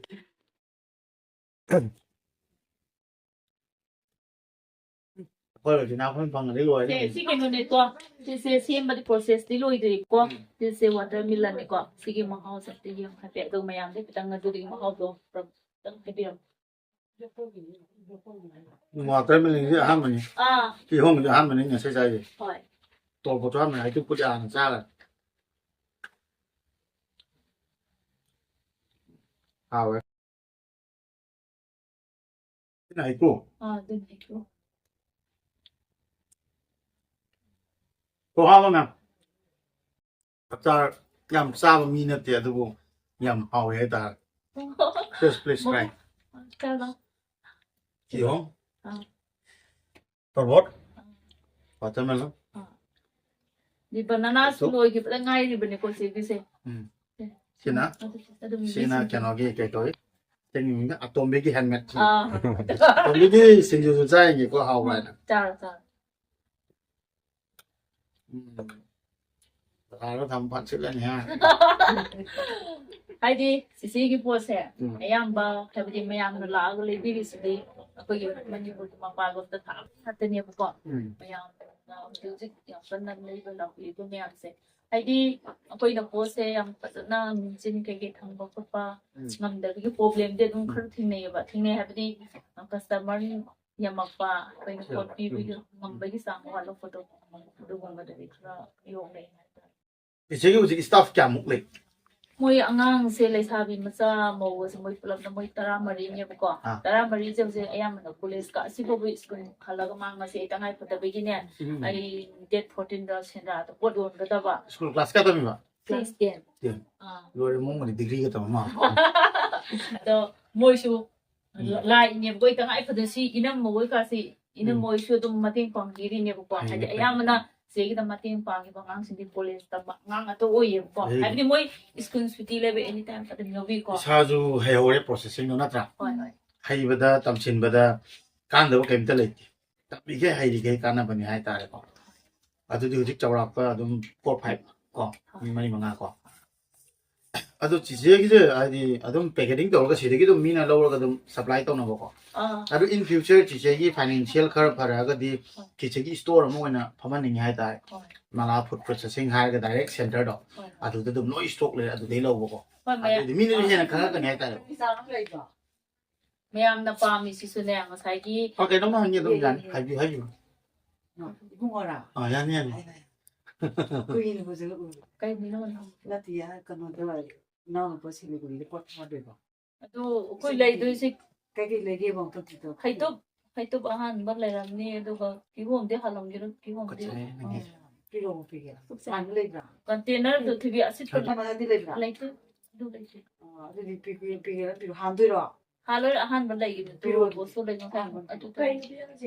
ꯑꯩꯈꯣꯏ ꯔꯣꯖꯤꯅꯥ ꯑꯩꯈꯣꯏꯅ ꯐꯪꯉꯗꯤ ꯂꯣꯏꯔꯦ꯫ ꯁꯦ, ꯁꯤ ꯀꯩꯅꯣꯅꯦꯀꯣ꯫ ꯁꯤꯁꯦ ꯁꯦꯝꯕꯗꯤ processꯇꯤ ꯂꯣꯏꯗ꯭ꯔꯤꯀꯣ꯫ ꯎꯝ꯫ ꯁꯤꯁꯦ watermelonꯅꯦꯀꯣ꯫ ꯁꯤꯒꯤ ꯃꯍꯥꯎꯁꯦ ꯑꯝꯇ ꯌꯦꯡꯉꯨ ꯍꯥꯏꯐꯦꯠ꯫ ꯑꯗꯨꯒ ꯃꯌꯥꯝꯗꯩ ꯈꯤꯇꯪ ꯑꯗꯨꯗꯒꯤ ꯃꯍꯥꯎꯗꯣ ꯈꯤꯇꯪ ꯍꯥꯏꯕꯤꯔꯝꯃꯨ꯫ ꯋꯥꯇꯔꯃꯦꯂꯟꯁꯦ ꯑꯍꯥꯟꯕꯅꯤ꯫ ꯑꯥ ꯀꯤꯍꯣꯝꯁꯦ ꯑꯍꯥꯟꯕꯅꯤ ꯉꯁꯤ ꯆꯥꯏꯁꯦ꯫ ꯍꯣꯏ ꯇꯣꯔꯕꯣꯠꯁꯨ ꯑꯍꯥꯟꯕꯅꯤ꯫ ꯍꯩꯀꯨ ꯄꯨꯗꯤ ꯍꯥꯟꯅ ꯆꯥꯈ꯭ꯔꯦ꯫ ꯍꯥꯎꯋꯦ꯫ ꯁꯤꯅ ꯍꯩꯀꯨ꯫ ꯑꯥ ꯑꯗꯨꯅ ꯍꯩꯀꯨ꯫ ꯈꯨꯍꯥꯎ ꯑꯃ꯫ ꯑꯆꯥꯔ ꯌꯥꯝ ꯆꯥꯕ ꯃꯤ ꯅꯠꯇꯦ, ꯑꯗꯨꯕꯨ ꯌꯥꯝ ꯍꯥꯎꯋꯦ ꯍꯥꯏꯇꯥꯔꯦ꯫ First place try꯫ ꯆꯥꯔꯣ꯫ ꯀꯤꯍꯣꯝ꯫ ꯑꯥ꯫ ꯇꯣꯔꯕꯣꯠ꯫ Watermelon꯫ ꯗꯤ ꯕꯅꯥꯅꯥꯁꯨ ꯑꯗꯨ- ꯂꯣꯏꯈꯤꯕꯗ ꯉꯥꯏꯔꯤꯕꯅꯤꯀꯣ ꯆꯦꯒꯤꯁꯦ꯫ ꯎꯝ꯫ ꯁꯦ꯫ ꯁꯤꯅ ꯑꯗꯨ- ꯑꯗꯨꯝ ꯁꯤꯅ ꯃꯤꯁꯤꯡꯁꯦ꯫ ꯀꯩꯅꯣꯒꯤ ꯀꯩ ꯀꯧꯏ? ꯆꯦꯡꯒꯤ ꯃꯤꯡꯅ ꯑꯇꯣꯝꯕꯤꯒꯤ ꯍꯦꯟꯃꯦꯠ꯫ ꯑꯥ꯫ ꯑꯇꯣꯝꯕꯤꯒꯤ ꯁꯤꯡꯖꯨꯁꯨ ꯆꯥꯏꯒꯦꯀꯣ, ꯍꯥꯎꯕ꯭ꯔꯥ ꯍꯥꯏꯅ꯫ ꯆꯥꯔꯣ ꯆꯥꯔꯣ꯫ ꯎꯝ꯫ ꯇꯔꯥꯗ ꯊꯝ ꯐꯠ ꯁꯤꯠꯂꯅꯤ ꯍꯥ꯫ ꯍꯥꯏꯗꯤ ꯆꯤꯆꯦꯒꯤ ꯄꯣꯠꯁꯦ ꯎꯝ꯫ ꯑꯌꯥꯝꯕ ꯍꯥꯏꯕꯗꯤ ꯃꯌꯥꯝꯅ ꯂꯥꯛꯑꯒ ꯂꯩꯕꯤꯔꯤꯁꯤꯗꯤ ꯑꯩꯈꯣꯏꯒꯤ ꯃꯅꯤꯄꯨꯔꯒꯤ ꯃꯄꯥꯟꯂꯣꯝꯗ ꯊꯥꯕ ꯉꯥꯛꯇꯅꯦꯕꯀꯣ꯫ ꯎꯝ꯫ ꯃꯌꯥꯝꯅ ꯍꯧꯖꯤꯛ ꯍꯧꯖꯤꯛ ꯌꯥꯝ ꯀꯟꯅ ꯂꯩꯕ ꯂꯥꯛꯄꯤꯔꯤꯕ ꯃꯌꯥꯝꯁꯦ, ꯍꯥꯏꯗꯤ ꯑꯩꯈꯣꯏꯅ ꯄꯣꯠꯁꯦ ꯌꯥꯝ ꯐꯖꯅ ꯃꯦꯆꯤꯟ ꯀꯩꯀꯩ ꯊꯝꯕ ꯈꯣꯠꯄ ꯎꯝ꯫ ꯉꯝꯗꯕꯒꯤ ꯄ꯭ꯔꯣꯕ꯭ꯂꯦꯝꯗꯤ ꯑꯗꯨꯝ ꯈꯔ ꯊꯦꯡꯅꯩꯌꯦꯕ꯫ ꯊꯦꯡꯅꯩ ꯍꯥꯏꯕꯗꯤ ꯀꯁꯇꯃꯔ ꯌꯥꯝꯃꯛꯄ, ꯑꯩꯈꯣꯏꯅ ꯄꯣꯠ ꯄꯤꯕꯒꯤ ꯉꯝꯕꯒꯤ ꯆꯥꯡ ꯋꯥꯠꯂꯛꯄꯗꯣ, ꯑꯗꯨꯒꯨꯝꯕꯗꯗꯤ ꯈꯔ ꯌꯣꯛꯅꯩ ꯍꯥꯏꯇꯥꯔꯦ꯫ ꯏꯆꯦꯒꯤ ꯍꯧꯖꯤꯛ staff ꯀꯌꯥꯃꯨꯛ ꯂꯩ? ꯃꯣꯏ ꯑꯉꯥꯡꯁꯦ, ꯂꯩꯁꯥꯕꯤ ꯃꯆꯥ ꯃꯧꯒꯁꯦ, ꯃꯣꯏ ꯄꯨꯂꯞꯅ ꯃꯣꯏ ꯇꯔꯥꯃꯔꯤꯅꯦꯕꯀꯣ꯫ ꯑꯥ꯫ ꯇꯔꯥꯃꯔꯤꯁꯦ ꯍꯧꯖꯤꯛ ꯑꯌꯥꯝꯕꯅ ꯀꯣꯂꯦꯖꯀ ꯑꯁꯤꯐꯥꯎꯕ ꯁ꯭ꯀꯨꯜ ꯍꯜꯂꯒ ꯃꯥ ꯉꯁꯤ ꯑꯩ ꯇꯉꯥꯏ ꯐꯗꯕꯒꯤꯅꯦ, ꯎꯝ꯫ ꯑꯩ ꯗꯦꯠ ꯐꯣꯔꯇꯤꯟꯗ ꯁꯦꯟꯗ꯭ꯔꯥꯗ ꯄꯣꯠ ꯌꯣꯟꯒꯗꯕ꯫ ꯁ꯭ꯀꯨꯜ ꯀ꯭ꯂꯥꯁ ꯀꯌꯥ ꯇꯝꯃꯤꯕ? Class ten. ꯇꯦꯟ꯫ ꯑꯥ꯫ ꯂꯣꯏꯔꯦ, ꯃꯑꯣꯡ ꯑꯃꯗꯤ ꯗꯤꯒ꯭ꯔꯤꯒ ꯇꯝꯃ ꯃꯥꯜꯂꯦ꯫ ꯑꯗꯣ ꯃꯣꯏꯁꯨ ꯎꯝ꯫ ꯂꯥꯛꯏꯅꯦꯕꯀꯣ, ꯑꯩ ꯇꯉꯥꯏ ꯐꯗ ꯁꯤ ꯏꯅꯝꯃ ꯍꯣꯏ ꯀꯥꯁꯤ, ꯏꯅꯝꯃ ꯎꯝ꯫ ꯍꯣꯏꯁꯨ ꯑꯗꯨꯝ ꯃꯇꯦꯡ ꯄꯥꯡꯕꯤꯔꯤꯅꯦꯕꯀꯣ꯫ ꯐꯩꯌꯦ, ꯍꯥꯏꯗꯤ ꯐꯩꯌꯦ꯫ ꯑꯌꯥꯝꯕꯅ ꯆꯦꯒꯤꯗ ꯃꯇꯦꯡ ꯄꯥꯡꯉꯤꯕ ꯑꯉꯥꯡꯁꯤꯡꯗꯤ ꯀꯣꯂꯦꯖ ꯇꯝꯕ ꯑꯉꯥꯡ ꯉꯥꯛꯇ ꯑꯣꯏꯌꯦꯕꯀꯣ꯫ ꯐꯩꯌꯦ꯫ ꯍꯥꯏꯕꯗꯤ ꯃꯣꯏ ꯁ꯭ꯀꯨꯜ ꯁꯨꯇꯤ ꯂꯩꯕ ꯑꯦꯅꯤ ꯇꯥꯏꯝ ꯑꯗꯨꯝ ꯌꯥꯎꯕꯤꯀꯣ꯫ ꯏꯁꯥꯁꯨ ꯍꯩꯍꯧꯔꯦ processingꯗꯣ, ꯅꯠꯇ꯭ꯔꯥ? ꯍꯣꯏ ꯍꯣꯏ꯫ ꯍꯩꯕꯗ, ꯇꯝꯁꯤꯟꯕꯗ ꯀꯥꯟꯅꯗꯕ ꯀꯩꯝꯇ ꯂꯩꯇꯦ꯫ ꯇꯝꯃꯤꯈꯩ ꯍꯩꯔꯤꯈꯩ ꯀꯥꯟꯅꯕꯅꯤ ꯍꯥꯏꯇꯥꯔꯦꯀꯣ꯫ ꯑꯗꯨꯗꯤ ꯍꯧꯖꯤꯛ ꯆꯥꯎꯔꯥꯛꯄ ꯑꯗꯨꯝ four five ꯀꯣ, ꯃꯤ ꯃꯔꯤ ꯃꯉꯥ ꯀꯣ꯫ ꯑꯗꯣ ꯆꯤꯆꯦꯒꯤꯁꯦ ꯍꯥꯏꯗꯤ ꯑꯗꯨꯝ packeting ꯇꯧꯔꯒ ꯁꯤꯗꯒꯤ ꯑꯗꯨꯝ ꯃꯤꯅ ꯂꯧꯔꯒ ꯑꯗꯨꯝ supply ꯇꯧꯅꯕꯀꯣ꯫ ꯑꯥ꯫ ꯑꯗꯨ in future ꯆꯤꯆꯦꯒꯤ financial ꯈꯔ ꯐꯔꯛꯑꯒꯗꯤ ꯆꯤꯆꯦꯒꯤ store ꯑꯃ ꯑꯣꯏꯅ ꯐꯝꯍꯟꯅꯤꯡꯉꯤ ꯍꯥꯏꯇꯥꯔꯦ꯫ ꯍꯣꯏ꯫ ꯃꯂꯥ food processing ꯍꯥꯏꯔꯒ direct centerꯗꯣ, ꯍꯣꯏ꯫ ꯑꯗꯨꯗ ꯑꯗꯨꯝ ꯂꯣꯏ stock ꯂꯩꯔꯦ, ꯑꯗꯨꯗꯩ ꯂꯧꯕꯀꯣ꯫ ꯍꯣꯏ, ꯃꯌꯥꯝ꯫ ꯑꯗꯨꯗꯤ ꯃꯤꯅꯁꯨ ꯍꯦꯟꯅ ꯈꯪꯉꯛꯀꯅꯤ ꯍꯥꯏꯇꯥꯔꯦ꯫ ꯃꯌꯥꯝꯅ ꯄꯥꯝꯃꯤꯁꯤꯁꯨꯅꯦ, ꯉꯁꯥꯏꯒꯤ ꯑꯣ, ꯀꯩꯅꯣꯝ ꯍꯪꯒꯦ ꯑꯗꯨꯝ ꯌꯥꯅꯤ꯫ ꯍꯥꯏꯕꯤꯌꯨ, ꯍꯥꯏꯕꯤꯌꯨ꯫ ꯏꯕꯨꯡꯉꯣꯔꯥ? ꯑꯥ, ꯌꯥꯅꯤ, ꯌꯥꯅꯤ꯫ ꯀꯨꯏꯅ ꯎꯖꯒ ꯎꯔꯦ꯫ ꯀꯩꯅꯣ? ꯅꯠꯇꯤꯌꯦ, ꯀꯩꯅꯣꯗ ꯏꯅꯥꯎꯅꯨꯄꯥ ꯁꯤꯂꯤꯒꯨꯔꯤꯗ ꯄꯣꯠ ꯊꯥꯗꯣꯏꯕ꯫ ꯑꯗꯨ ꯑꯩꯈꯣꯏ ꯂꯩꯗꯣꯏꯁꯦ ꯀꯩꯀꯩ ꯂꯩꯒꯦꯕ ꯑꯝꯇ ꯊꯤꯗꯣꯛ꯫ ꯍꯩꯇꯨꯞ, ꯍꯩꯇꯨꯞ ꯑꯍꯥꯟꯕ ꯂꯩꯔꯝꯅꯤ, ꯑꯗꯨꯒ ꯀꯤꯍꯣꯝꯗꯤ ꯍꯥꯜꯂꯝꯒꯤꯔꯣꯏ, ꯀꯤꯍꯣꯝꯗꯤ꯫ ꯄꯤꯔꯛꯑꯣ, ꯄꯤꯒꯦ꯫ ꯁꯥꯟꯕ ꯂꯩꯕ꯭ꯔꯥ? ꯀꯟꯇꯦꯅꯔꯗꯨ ꯊꯤꯕꯤ ꯑꯁꯤꯠꯄ ꯊꯝꯕꯗꯤ ꯂꯩꯕ꯭ꯔꯥ? ꯂꯩꯇꯦ, ꯑꯗꯨ ꯂꯩꯇꯦ꯫ ꯑꯣ, ꯑꯗꯨꯗꯤ ꯄꯤꯒꯦ, ꯄꯤꯒꯦꯔꯥ ꯄꯤꯔꯣ? ꯍꯥꯟꯗꯣꯏꯔꯣ? ꯍꯥꯜꯂꯣꯏ, ꯑꯍꯥꯟꯕ ꯂꯩꯒꯤꯕꯗꯨ ꯄꯤꯔꯛꯑꯣ꯫ ꯄꯣꯠꯁꯨ ꯂꯩꯅꯣ ꯍꯥꯏꯕ ꯑꯗꯨ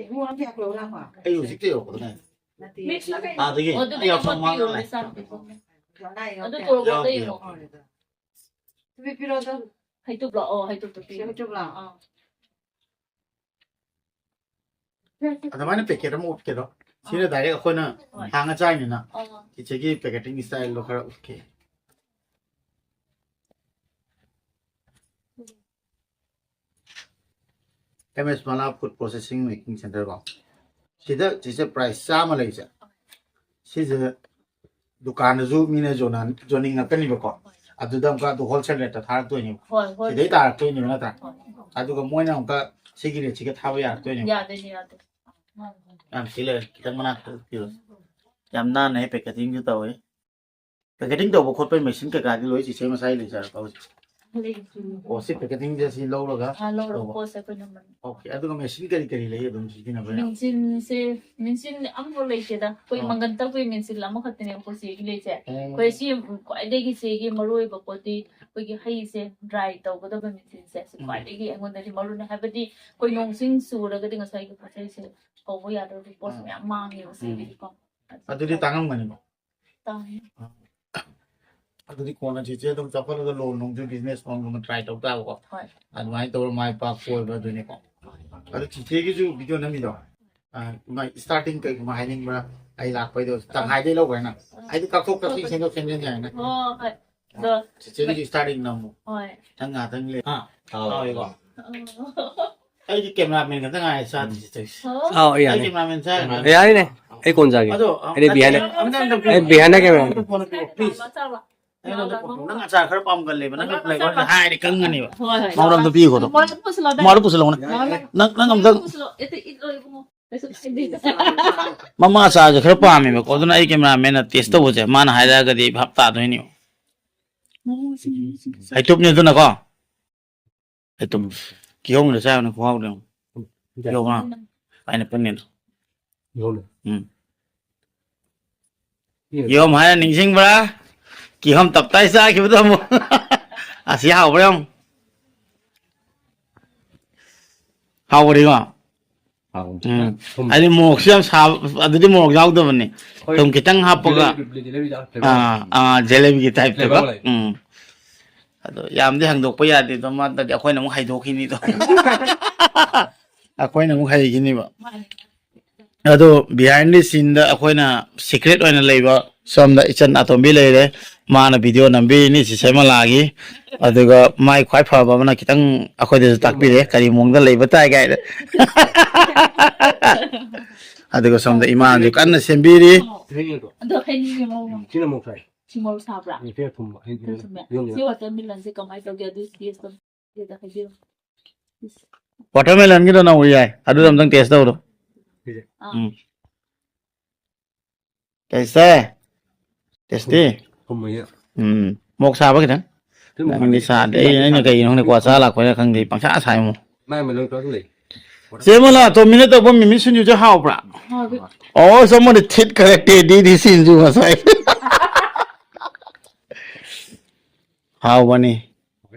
ꯏꯕꯨꯡꯉꯣ ꯅꯪ ꯀꯌꯥ ꯄꯨꯔꯛꯑꯣ ꯂꯥꯛꯄ? ꯑꯩ ꯍꯧꯖꯤꯛꯇ ꯌꯧꯔꯛꯄꯗ ꯉꯥꯏꯔꯤ꯫ ꯅꯠꯇꯦ꯫ ꯑꯗꯨꯗꯤ ꯑꯩꯉꯣꯟꯗ ꯄꯤꯌꯣ, ꯂꯩꯁꯥꯕꯤꯗꯣ꯫ ꯑꯗꯨ ꯇꯣꯔꯕꯣꯠꯇ ꯌꯦꯡꯉꯣ꯫ ꯐꯔꯦꯗ꯫ ꯇꯨꯃꯤ ꯄꯤꯔꯛꯑꯣ ꯑꯗꯨꯝ꯫ ꯍꯩꯇꯨꯞ ꯂꯥꯛꯑꯣ, ꯍꯩꯇꯨꯞꯇꯣ ꯁꯤ ꯄꯤꯌꯣ꯫ ꯍꯩꯇꯨꯞ ꯂꯥꯛꯑꯣ꯫ ꯑꯥ꯫ ꯑꯗꯨꯃꯥꯏꯅ ꯄꯦꯀꯦꯠ ꯑꯃ ꯎꯠꯀꯦꯔꯣ? ꯁꯤꯅ ꯗꯥꯏꯔꯦꯛ ꯑꯩꯈꯣꯏꯅ ꯍꯣꯏ꯫ ꯍꯥꯡꯉ ꯆꯥꯏꯅꯤꯅ ꯑꯥ꯫ ꯆꯤꯆꯦꯒꯤ ꯄꯦꯀꯦꯇꯤꯡ ꯏꯁꯇꯥꯏꯜꯗꯣ ꯈꯔ ꯎꯠꯀꯦ꯫ ꯑꯦꯝ ꯑꯦꯁ ꯃꯂꯥ ꯐꯨꯗ ꯄ꯭ꯔꯣꯁꯦꯁꯤꯡ ꯃꯦꯀꯤꯡ ꯁꯦꯟꯇꯔ ꯀꯣ, ꯁꯤꯗ ꯆꯤꯆꯦ ꯄ꯭ꯔꯥꯏꯁ ꯆꯥꯝꯃ ꯂꯩꯁꯦ, ꯁꯤꯁꯦ ꯗꯨꯀꯥꯟꯗꯁꯨ ꯃꯤꯅ ꯌꯣꯟꯅ- ꯌꯣꯟꯅꯤꯡꯉꯛꯀꯅꯤꯕꯀꯣ, ꯑꯗꯨꯗ ꯑꯃꯨꯛꯀ ꯑꯗꯨ ꯍꯣꯜꯁꯦꯜ ꯔꯦꯠꯇ ꯊꯥꯔꯛꯇꯣꯏꯅꯦꯕ꯫ ꯍꯣꯏ, ꯍꯣꯏ꯫ ꯁꯤꯗꯩ ꯇꯥꯔꯛꯇꯣꯏꯅꯦꯕ ꯅꯠꯇ꯭ꯔꯥ? ꯍꯣꯏ꯫ ꯑꯗꯨꯒ ꯃꯣꯏꯅ ꯑꯃꯨꯛꯀ ꯁꯤꯒꯤ ꯔꯦꯠꯁꯤꯒ ꯊꯥꯕ ꯌꯥꯔꯛꯇꯣꯏꯅꯦꯕ꯫ ꯌꯥꯗꯣꯏꯅꯦ, ꯌꯥꯗꯣꯏꯅꯦ꯫ ꯌꯥꯝ ꯁꯤ ꯂꯩꯔꯦ, ꯈꯤꯇꯪ ꯃꯅꯥꯛꯇ ꯄꯤꯔꯣ꯫ ꯌꯥꯝ ꯅꯥꯟꯅ ꯄꯦꯀꯦꯇꯤꯡꯁꯨ ꯇꯧꯋꯤ꯫ ꯄꯦꯀꯦꯇꯤꯡ ꯇꯧꯕ ꯈꯣꯠꯄꯒꯤ ꯃꯦꯆꯤꯟ ꯀꯩꯀꯥꯗꯤ ꯂꯣꯏ ꯆꯤꯆꯦ ꯃꯁꯥꯒꯤ ꯂꯩꯖꯔꯕ ꯍꯧꯖꯤꯛ? ꯑꯣ, ꯁꯤ ꯄꯦꯀꯦꯇꯤꯡꯁꯦ ꯁꯤ ꯂꯧꯔꯒ ꯑꯥ, ꯂꯧꯔꯒ ꯇꯧꯕ꯫ ꯄꯣꯠꯁꯦ ꯑꯩꯈꯣꯏꯅ ꯃꯅꯨꯡ- ꯑꯣꯀꯦ, ꯑꯗꯨꯒ ꯃꯦꯆꯤꯟ ꯀꯔꯤ ꯀꯔꯤ ꯂꯩ ꯑꯗꯨꯝ ꯁꯤꯖꯤꯟꯅꯕ ꯌꯥꯕ? ꯃꯦꯆꯤꯟꯁꯦ, ꯃꯦꯆꯤꯟ ꯑꯃꯐꯥꯎ ꯂꯩꯇꯦꯗ꯫ ꯑꯩꯈꯣꯏ ꯑꯣ꯫ ꯃꯪꯒꯟ ꯇꯛꯄꯒꯤ ꯃꯦꯆꯤꯟ ꯑꯃꯈꯛꯇꯅꯦ ꯑꯩꯈꯣꯏ ꯆꯦꯒꯤ ꯂꯩꯁꯦ꯫ ꯑꯣ꯫ ꯑꯩꯈꯣꯏ ꯁꯤ ꯈ꯭ꯋꯥꯏꯗꯒꯤ ꯆꯦꯒꯤ ꯃꯔꯨ ꯑꯣꯏꯕ ꯄꯣꯠꯇꯤ ꯑꯩꯈꯣꯏꯒꯤ ꯍꯩꯁꯦ ꯗ꯭ꯔꯥꯏ ꯇꯧꯒꯗꯕ ꯃꯦꯆꯤꯟꯁꯦ, ꯁꯤ ꯎꯝ꯫ ꯈ꯭ꯋꯥꯏꯗꯒꯤ ꯑꯩꯉꯣꯟꯗꯗꯤ ꯃꯔꯨꯅꯦ꯫ ꯍꯥꯏꯕꯗꯤ ꯑꯩꯈꯣꯏ ꯅꯣꯡ ꯆꯤꯡ ꯆꯨꯔꯒꯗꯤ ꯉꯁꯥꯏꯒꯤ ꯄꯣꯠ ꯆꯩꯁꯦ ꯐꯧꯕ ꯌꯥꯗꯕꯒꯤ ꯄꯣꯠꯁꯦ ꯎꯝ꯫ ꯃꯌꯥꯝ ꯃꯥꯡꯉꯦꯕ ꯎꯝ꯫ ꯁꯤꯗꯒꯤꯀꯣ꯫ ꯑꯗꯨꯗꯤ ꯇꯥꯡꯉꯝꯒꯅꯤꯀꯣ? ꯇꯥꯡꯉꯦ꯫ ꯑꯗꯨꯗꯤ ꯀꯣꯟꯅ ꯆꯤꯆꯦ ꯑꯗꯨꯝ ꯆꯥꯎꯈꯠꯂꯒ ꯂꯣꯟ ꯅꯨꯡꯁꯨ ꯕꯤꯖꯤꯅꯦꯁ ꯂꯣꯟꯒꯨꯝꯕ ꯇ꯭ꯔꯥꯏ ꯇꯧ ꯇꯥꯕꯀꯣ꯫ ꯍꯣꯏ꯫ ꯑꯗꯨꯃꯥꯏꯅ ꯇꯧꯔ ꯃꯥꯏ ꯄꯥꯛꯄ ꯑꯣꯏꯕ ꯑꯗꯨꯅꯤꯀꯣ꯫ ꯑꯗꯨ ꯆꯤꯆꯦꯒꯤꯁꯨ ꯚꯤꯗꯤꯑꯣ ꯅꯝꯃꯤꯗꯣ, ꯑ, ꯃꯥꯏ ꯁ꯭ꯇꯥꯔꯇꯤꯡ ꯀꯩꯒꯨꯝꯕ ꯍꯥꯏꯅꯤꯡꯕ꯭ꯔꯥ? ꯑꯩ ꯂꯥꯛꯄꯩꯗꯣ ꯇꯪꯈꯥꯏꯗꯩ ꯂꯧꯈ꯭ꯔꯦꯅ꯫ ꯍꯥꯏꯗꯤ ꯀꯛꯊꯣꯛ ꯀꯛꯁꯤꯟ ꯁꯦꯝꯗꯣꯛ ꯁꯦꯝꯖꯤꯟ ꯌꯥꯏꯅ꯫ ꯍꯣꯏ, ꯍꯣꯏ꯫ ꯑꯗꯣ ꯆꯤꯆꯦꯒꯤꯁꯨ ꯁ꯭ꯇꯥꯔꯇꯤꯡ ꯅꯝꯃꯨ꯫ ꯍꯣꯏ꯫ ꯈꯤꯇꯪ ꯉꯥꯏꯍꯥꯛꯇꯪ ꯂꯩ꯫ ꯑꯥ, ꯍꯥꯎ꯫ ꯍꯥꯎꯋꯦꯀꯣ? ꯑꯩꯗꯤ ꯀꯦꯃꯦꯔꯥꯃꯦꯟ ꯈꯛꯇ ꯉꯥꯏꯔꯦ ꯆꯥꯗ꯭ꯔꯤꯁꯦ ꯇꯧꯔꯤꯁꯦ꯫ ꯑꯣ꯫ ꯑꯥꯎ, ꯑꯩ ꯌꯥꯅꯤ꯫ ꯀꯦꯃꯦꯔꯥꯃꯦꯟ ꯆꯥꯔꯦ꯫ ꯌꯥꯔꯤꯅꯦ꯫ ꯑꯩ ꯀꯣꯟ ꯆꯥꯒꯦ꯫ ꯑꯗꯣ, ꯑꯩꯗꯤ behind-ꯗ, ꯑꯝꯇ, ꯑꯝꯇ, ꯑꯩ behind-ꯗ ꯀꯦꯃꯦꯔꯥ꯫ ꯑꯝꯇ ꯐꯣꯟ ꯑꯝꯇ ꯄꯤꯔꯛꯑꯣ, please꯫ ꯆꯥꯎꯔꯣ꯫ ꯑꯩꯉꯣꯟꯗ ꯄꯣꯛꯄ, ꯅꯪ ꯑꯆꯥꯔ ꯈꯔ ꯄꯥꯝꯒꯜꯂꯦꯕ, ꯅꯪ ꯐ꯭ꯂꯦꯕꯔꯁꯦ ꯍꯥꯏꯔꯗꯤ ꯈꯪꯒꯅꯦꯕ꯫ ꯍꯣꯏ, ꯍꯣꯏ꯫ ꯃꯉꯣꯟꯗ ꯑꯝꯇ ꯄꯤꯈꯣꯗꯣ꯫ ꯃꯣꯔꯣꯛ ꯄꯨꯁꯤꯜꯂꯣ, ꯃꯣꯔꯣꯛ ꯄꯨꯁꯤꯜꯂꯛꯑꯣꯅꯦ꯫ ꯅꯪ, ꯅꯪ ꯑꯝꯇꯪ ꯄꯨꯁꯤꯜꯂꯣ꯫ ꯑꯦ, ꯏꯠ ꯂꯣꯏ ꯏꯕꯨꯡꯉꯣ꯫ ꯀꯩꯁꯨ ꯀꯥꯏꯗꯦ꯫ ꯃꯃꯥ ꯑꯆꯥꯔꯁꯦ ꯈꯔ ꯄꯥꯝꯃꯦꯕꯀꯣ, ꯑꯗꯨꯅ ꯑꯩ ꯀꯦꯃꯦꯔꯥꯃꯦꯟꯅ ꯇꯦꯁ ꯇꯧꯕꯁꯦ ꯃꯥꯅ ꯍꯥꯏꯔꯛꯑꯒꯗꯤ ꯚꯥꯞ ꯇꯥꯗꯣꯏꯅꯦꯕ꯫ ꯃꯣꯔꯣꯛ ꯁꯤꯡ, ꯃꯣꯔꯣꯛ ꯁꯤꯡ꯫ ꯍꯩꯇꯨꯞꯅꯤ ꯑꯗꯨꯅꯀꯣ꯫ ꯍꯩꯇꯨꯞ꯫ ꯀꯤꯍꯣꯝꯗ ꯆꯥꯕꯅ ꯈꯨꯍꯥꯎꯗꯣ ꯌꯦꯡꯉꯨ꯫ ꯀꯤꯍꯣꯝ ꯍꯥ? ꯄꯥꯏꯅꯦꯄꯜꯅꯦ ꯑꯗꯣ꯫ ꯀꯤꯍꯣꯝꯅꯦ꯫ ꯎꯝ꯫ ꯀꯤꯍꯣꯝ ꯍꯥꯏꯔ ꯅꯤꯡꯁꯤꯡꯕ꯭ꯔꯥ? ꯀꯤꯍꯣꯝ ꯇꯞꯇꯥꯏ ꯆꯥꯈꯤꯕꯗꯣ ꯑꯃꯨꯛ꯫ ꯑꯁꯤ ꯍꯥꯎꯕ꯭ꯔꯥ ꯌꯦꯡꯉꯨ꯫ ꯍꯥꯎꯕꯅꯤꯀꯣ? ꯍꯥꯎꯕꯅꯤ꯫ ꯎꯝ꯫ ꯊꯨꯝ꯫ ꯍꯥꯏꯗꯤ ꯃꯣꯔꯣꯛꯁꯨ ꯌꯥꯝ ꯁꯥꯕ, ꯑꯗꯨꯗꯤ ꯃꯣꯔꯣꯛ ꯌꯥꯎꯗꯕꯅꯤ꯫ ꯍꯣꯏ꯫ ꯊꯨꯝ ꯈꯤꯇꯪ ꯍꯥꯞꯄꯒ꯫ ꯖꯦꯂꯦꯕꯤ, ꯖꯦꯂꯦꯕꯤ ꯆꯥ-, ꯐ꯭ꯂꯦꯕꯔ ꯑꯥ, ꯂꯩ꯫ ꯑꯥ, ꯖꯦꯂꯦꯕꯤꯒꯤ ꯇꯥꯏꯞꯇꯀꯣ꯫ ꯐ꯭ꯂꯦꯕꯔ ꯂꯩ꯫ ꯎꯝ꯫ ꯑꯗꯣ ꯌꯥꯝꯗꯤ ꯍꯪꯗꯣꯛꯄ ꯌꯥꯗꯦ, ꯑꯗꯣ ꯃꯥ ꯅꯠꯇ꯭ꯔꯗꯤ ꯑꯩꯈꯣꯏꯅ ꯑꯃꯨꯛ ꯍꯩꯗꯣꯛꯈꯤꯅꯤꯗꯣ꯫ ꯑꯩꯈꯣꯏꯅ ꯑꯃꯨꯛ ꯍꯩꯈꯤꯅꯤꯕ꯫ ꯃꯥꯅꯦ꯫ ꯑꯗꯣ behind the scene ꯗ ꯑꯩꯈꯣꯏꯅ secret ꯑꯣꯏꯅ ꯂꯩꯕ ꯁꯣꯝꯗ ꯏꯆꯟ ꯑꯇꯣꯝꯕꯤ ꯂꯩꯔꯦ꯫ ꯃꯥꯅ video ꯅꯝꯕꯤꯔꯤꯅꯤ ꯆꯤꯆꯦ ꯃꯂꯥꯒꯤ꯫ ꯑꯗꯨꯒ ꯃꯥꯏ ꯈ꯭ꯋꯥꯏ ꯐꯕ ꯑꯃꯅ ꯈꯤꯇꯪ ꯑꯩꯈꯣꯏꯗꯁꯨ ꯇꯥꯛꯄꯤꯔꯦ ꯀꯔꯤ ꯃꯑꯣꯡꯗ ꯂꯩꯕ ꯇꯥꯏ ꯀꯥꯏꯅ꯫ ꯑꯗꯨꯒ ꯁꯣꯝꯗ ꯏꯃꯥꯅꯁꯨ ꯀꯟꯅ ꯁꯦꯝꯕꯤꯔꯤ꯫ ꯑꯗꯣ ꯍꯩꯅꯤꯡꯉꯦ ꯃꯑꯣꯡ ꯑꯃ꯫ ꯁꯤꯅ ꯃꯣꯔꯣꯛ ꯁꯥꯏ꯫ ꯁꯤ ꯃꯣꯔꯣꯛ ꯁꯥꯕ꯭ꯔꯥ? ꯁꯤꯅ ꯊꯨꯝꯕ꯫ ꯈꯔ ꯊꯨꯝꯃꯦ꯫ ꯁꯤ watermelon ꯁꯦ ꯀꯃꯥꯏꯅ ꯇꯧꯒꯦ? ꯑꯗꯨ taste ꯑꯝꯇ ꯑꯗꯨꯗ ꯍꯥꯏꯕꯤꯔꯣ꯫ Watermelon ꯒꯤꯗꯣ ꯅꯧꯔꯤ ꯌꯥꯏ꯫ ꯑꯗꯨꯗ ꯑꯝꯇꯪ taste ꯇꯧꯔꯣ꯫ ꯁꯤꯁꯦ꯫ ꯑꯥ꯫ ꯎꯝ꯫ Tasty? Tasty? ꯊꯨꯝ-, ꯊꯨꯝꯃꯦ꯫ ꯎꯝ꯫ ꯃꯣꯔꯣꯛ ꯁꯥꯕ ꯈꯤꯇꯪ꯫ ꯊꯨꯝ ꯅꯪꯗꯤ ꯍꯥꯞꯄꯦ꯫ ꯁꯥꯗꯦ꯫ ꯑꯩ, ꯑꯩꯅ ꯀꯩꯒꯤꯅꯣ ꯈꯪꯗꯦ, ꯀ꯭ꯋꯥ ꯆꯥ ꯂꯥꯛꯄꯩꯔꯥ ꯈꯪꯗꯦ, ꯄꯪꯁꯥ ꯁꯥꯏ ꯃꯣꯔꯣꯛ꯫ ꯃꯥꯏ ꯃꯅꯨꯡ ꯇꯧꯔ ꯂꯩ꯫ ꯆꯦ ꯃꯂꯥ, ꯇꯣꯝꯕꯤꯅ ꯇꯧꯕ ꯃꯤꯃꯤ ꯁꯤꯡꯖꯨꯁꯦ ꯍꯥꯎꯕ꯭ꯔꯥ? ꯍꯥꯎꯋꯦ꯫ Oh, someone ꯊꯤꯠ ꯈꯔ ꯇꯦꯗꯤꯗꯤ ꯁꯤꯡꯖꯨ ꯉꯁꯥꯏ꯫ ꯍꯥꯎꯕꯅꯤ꯫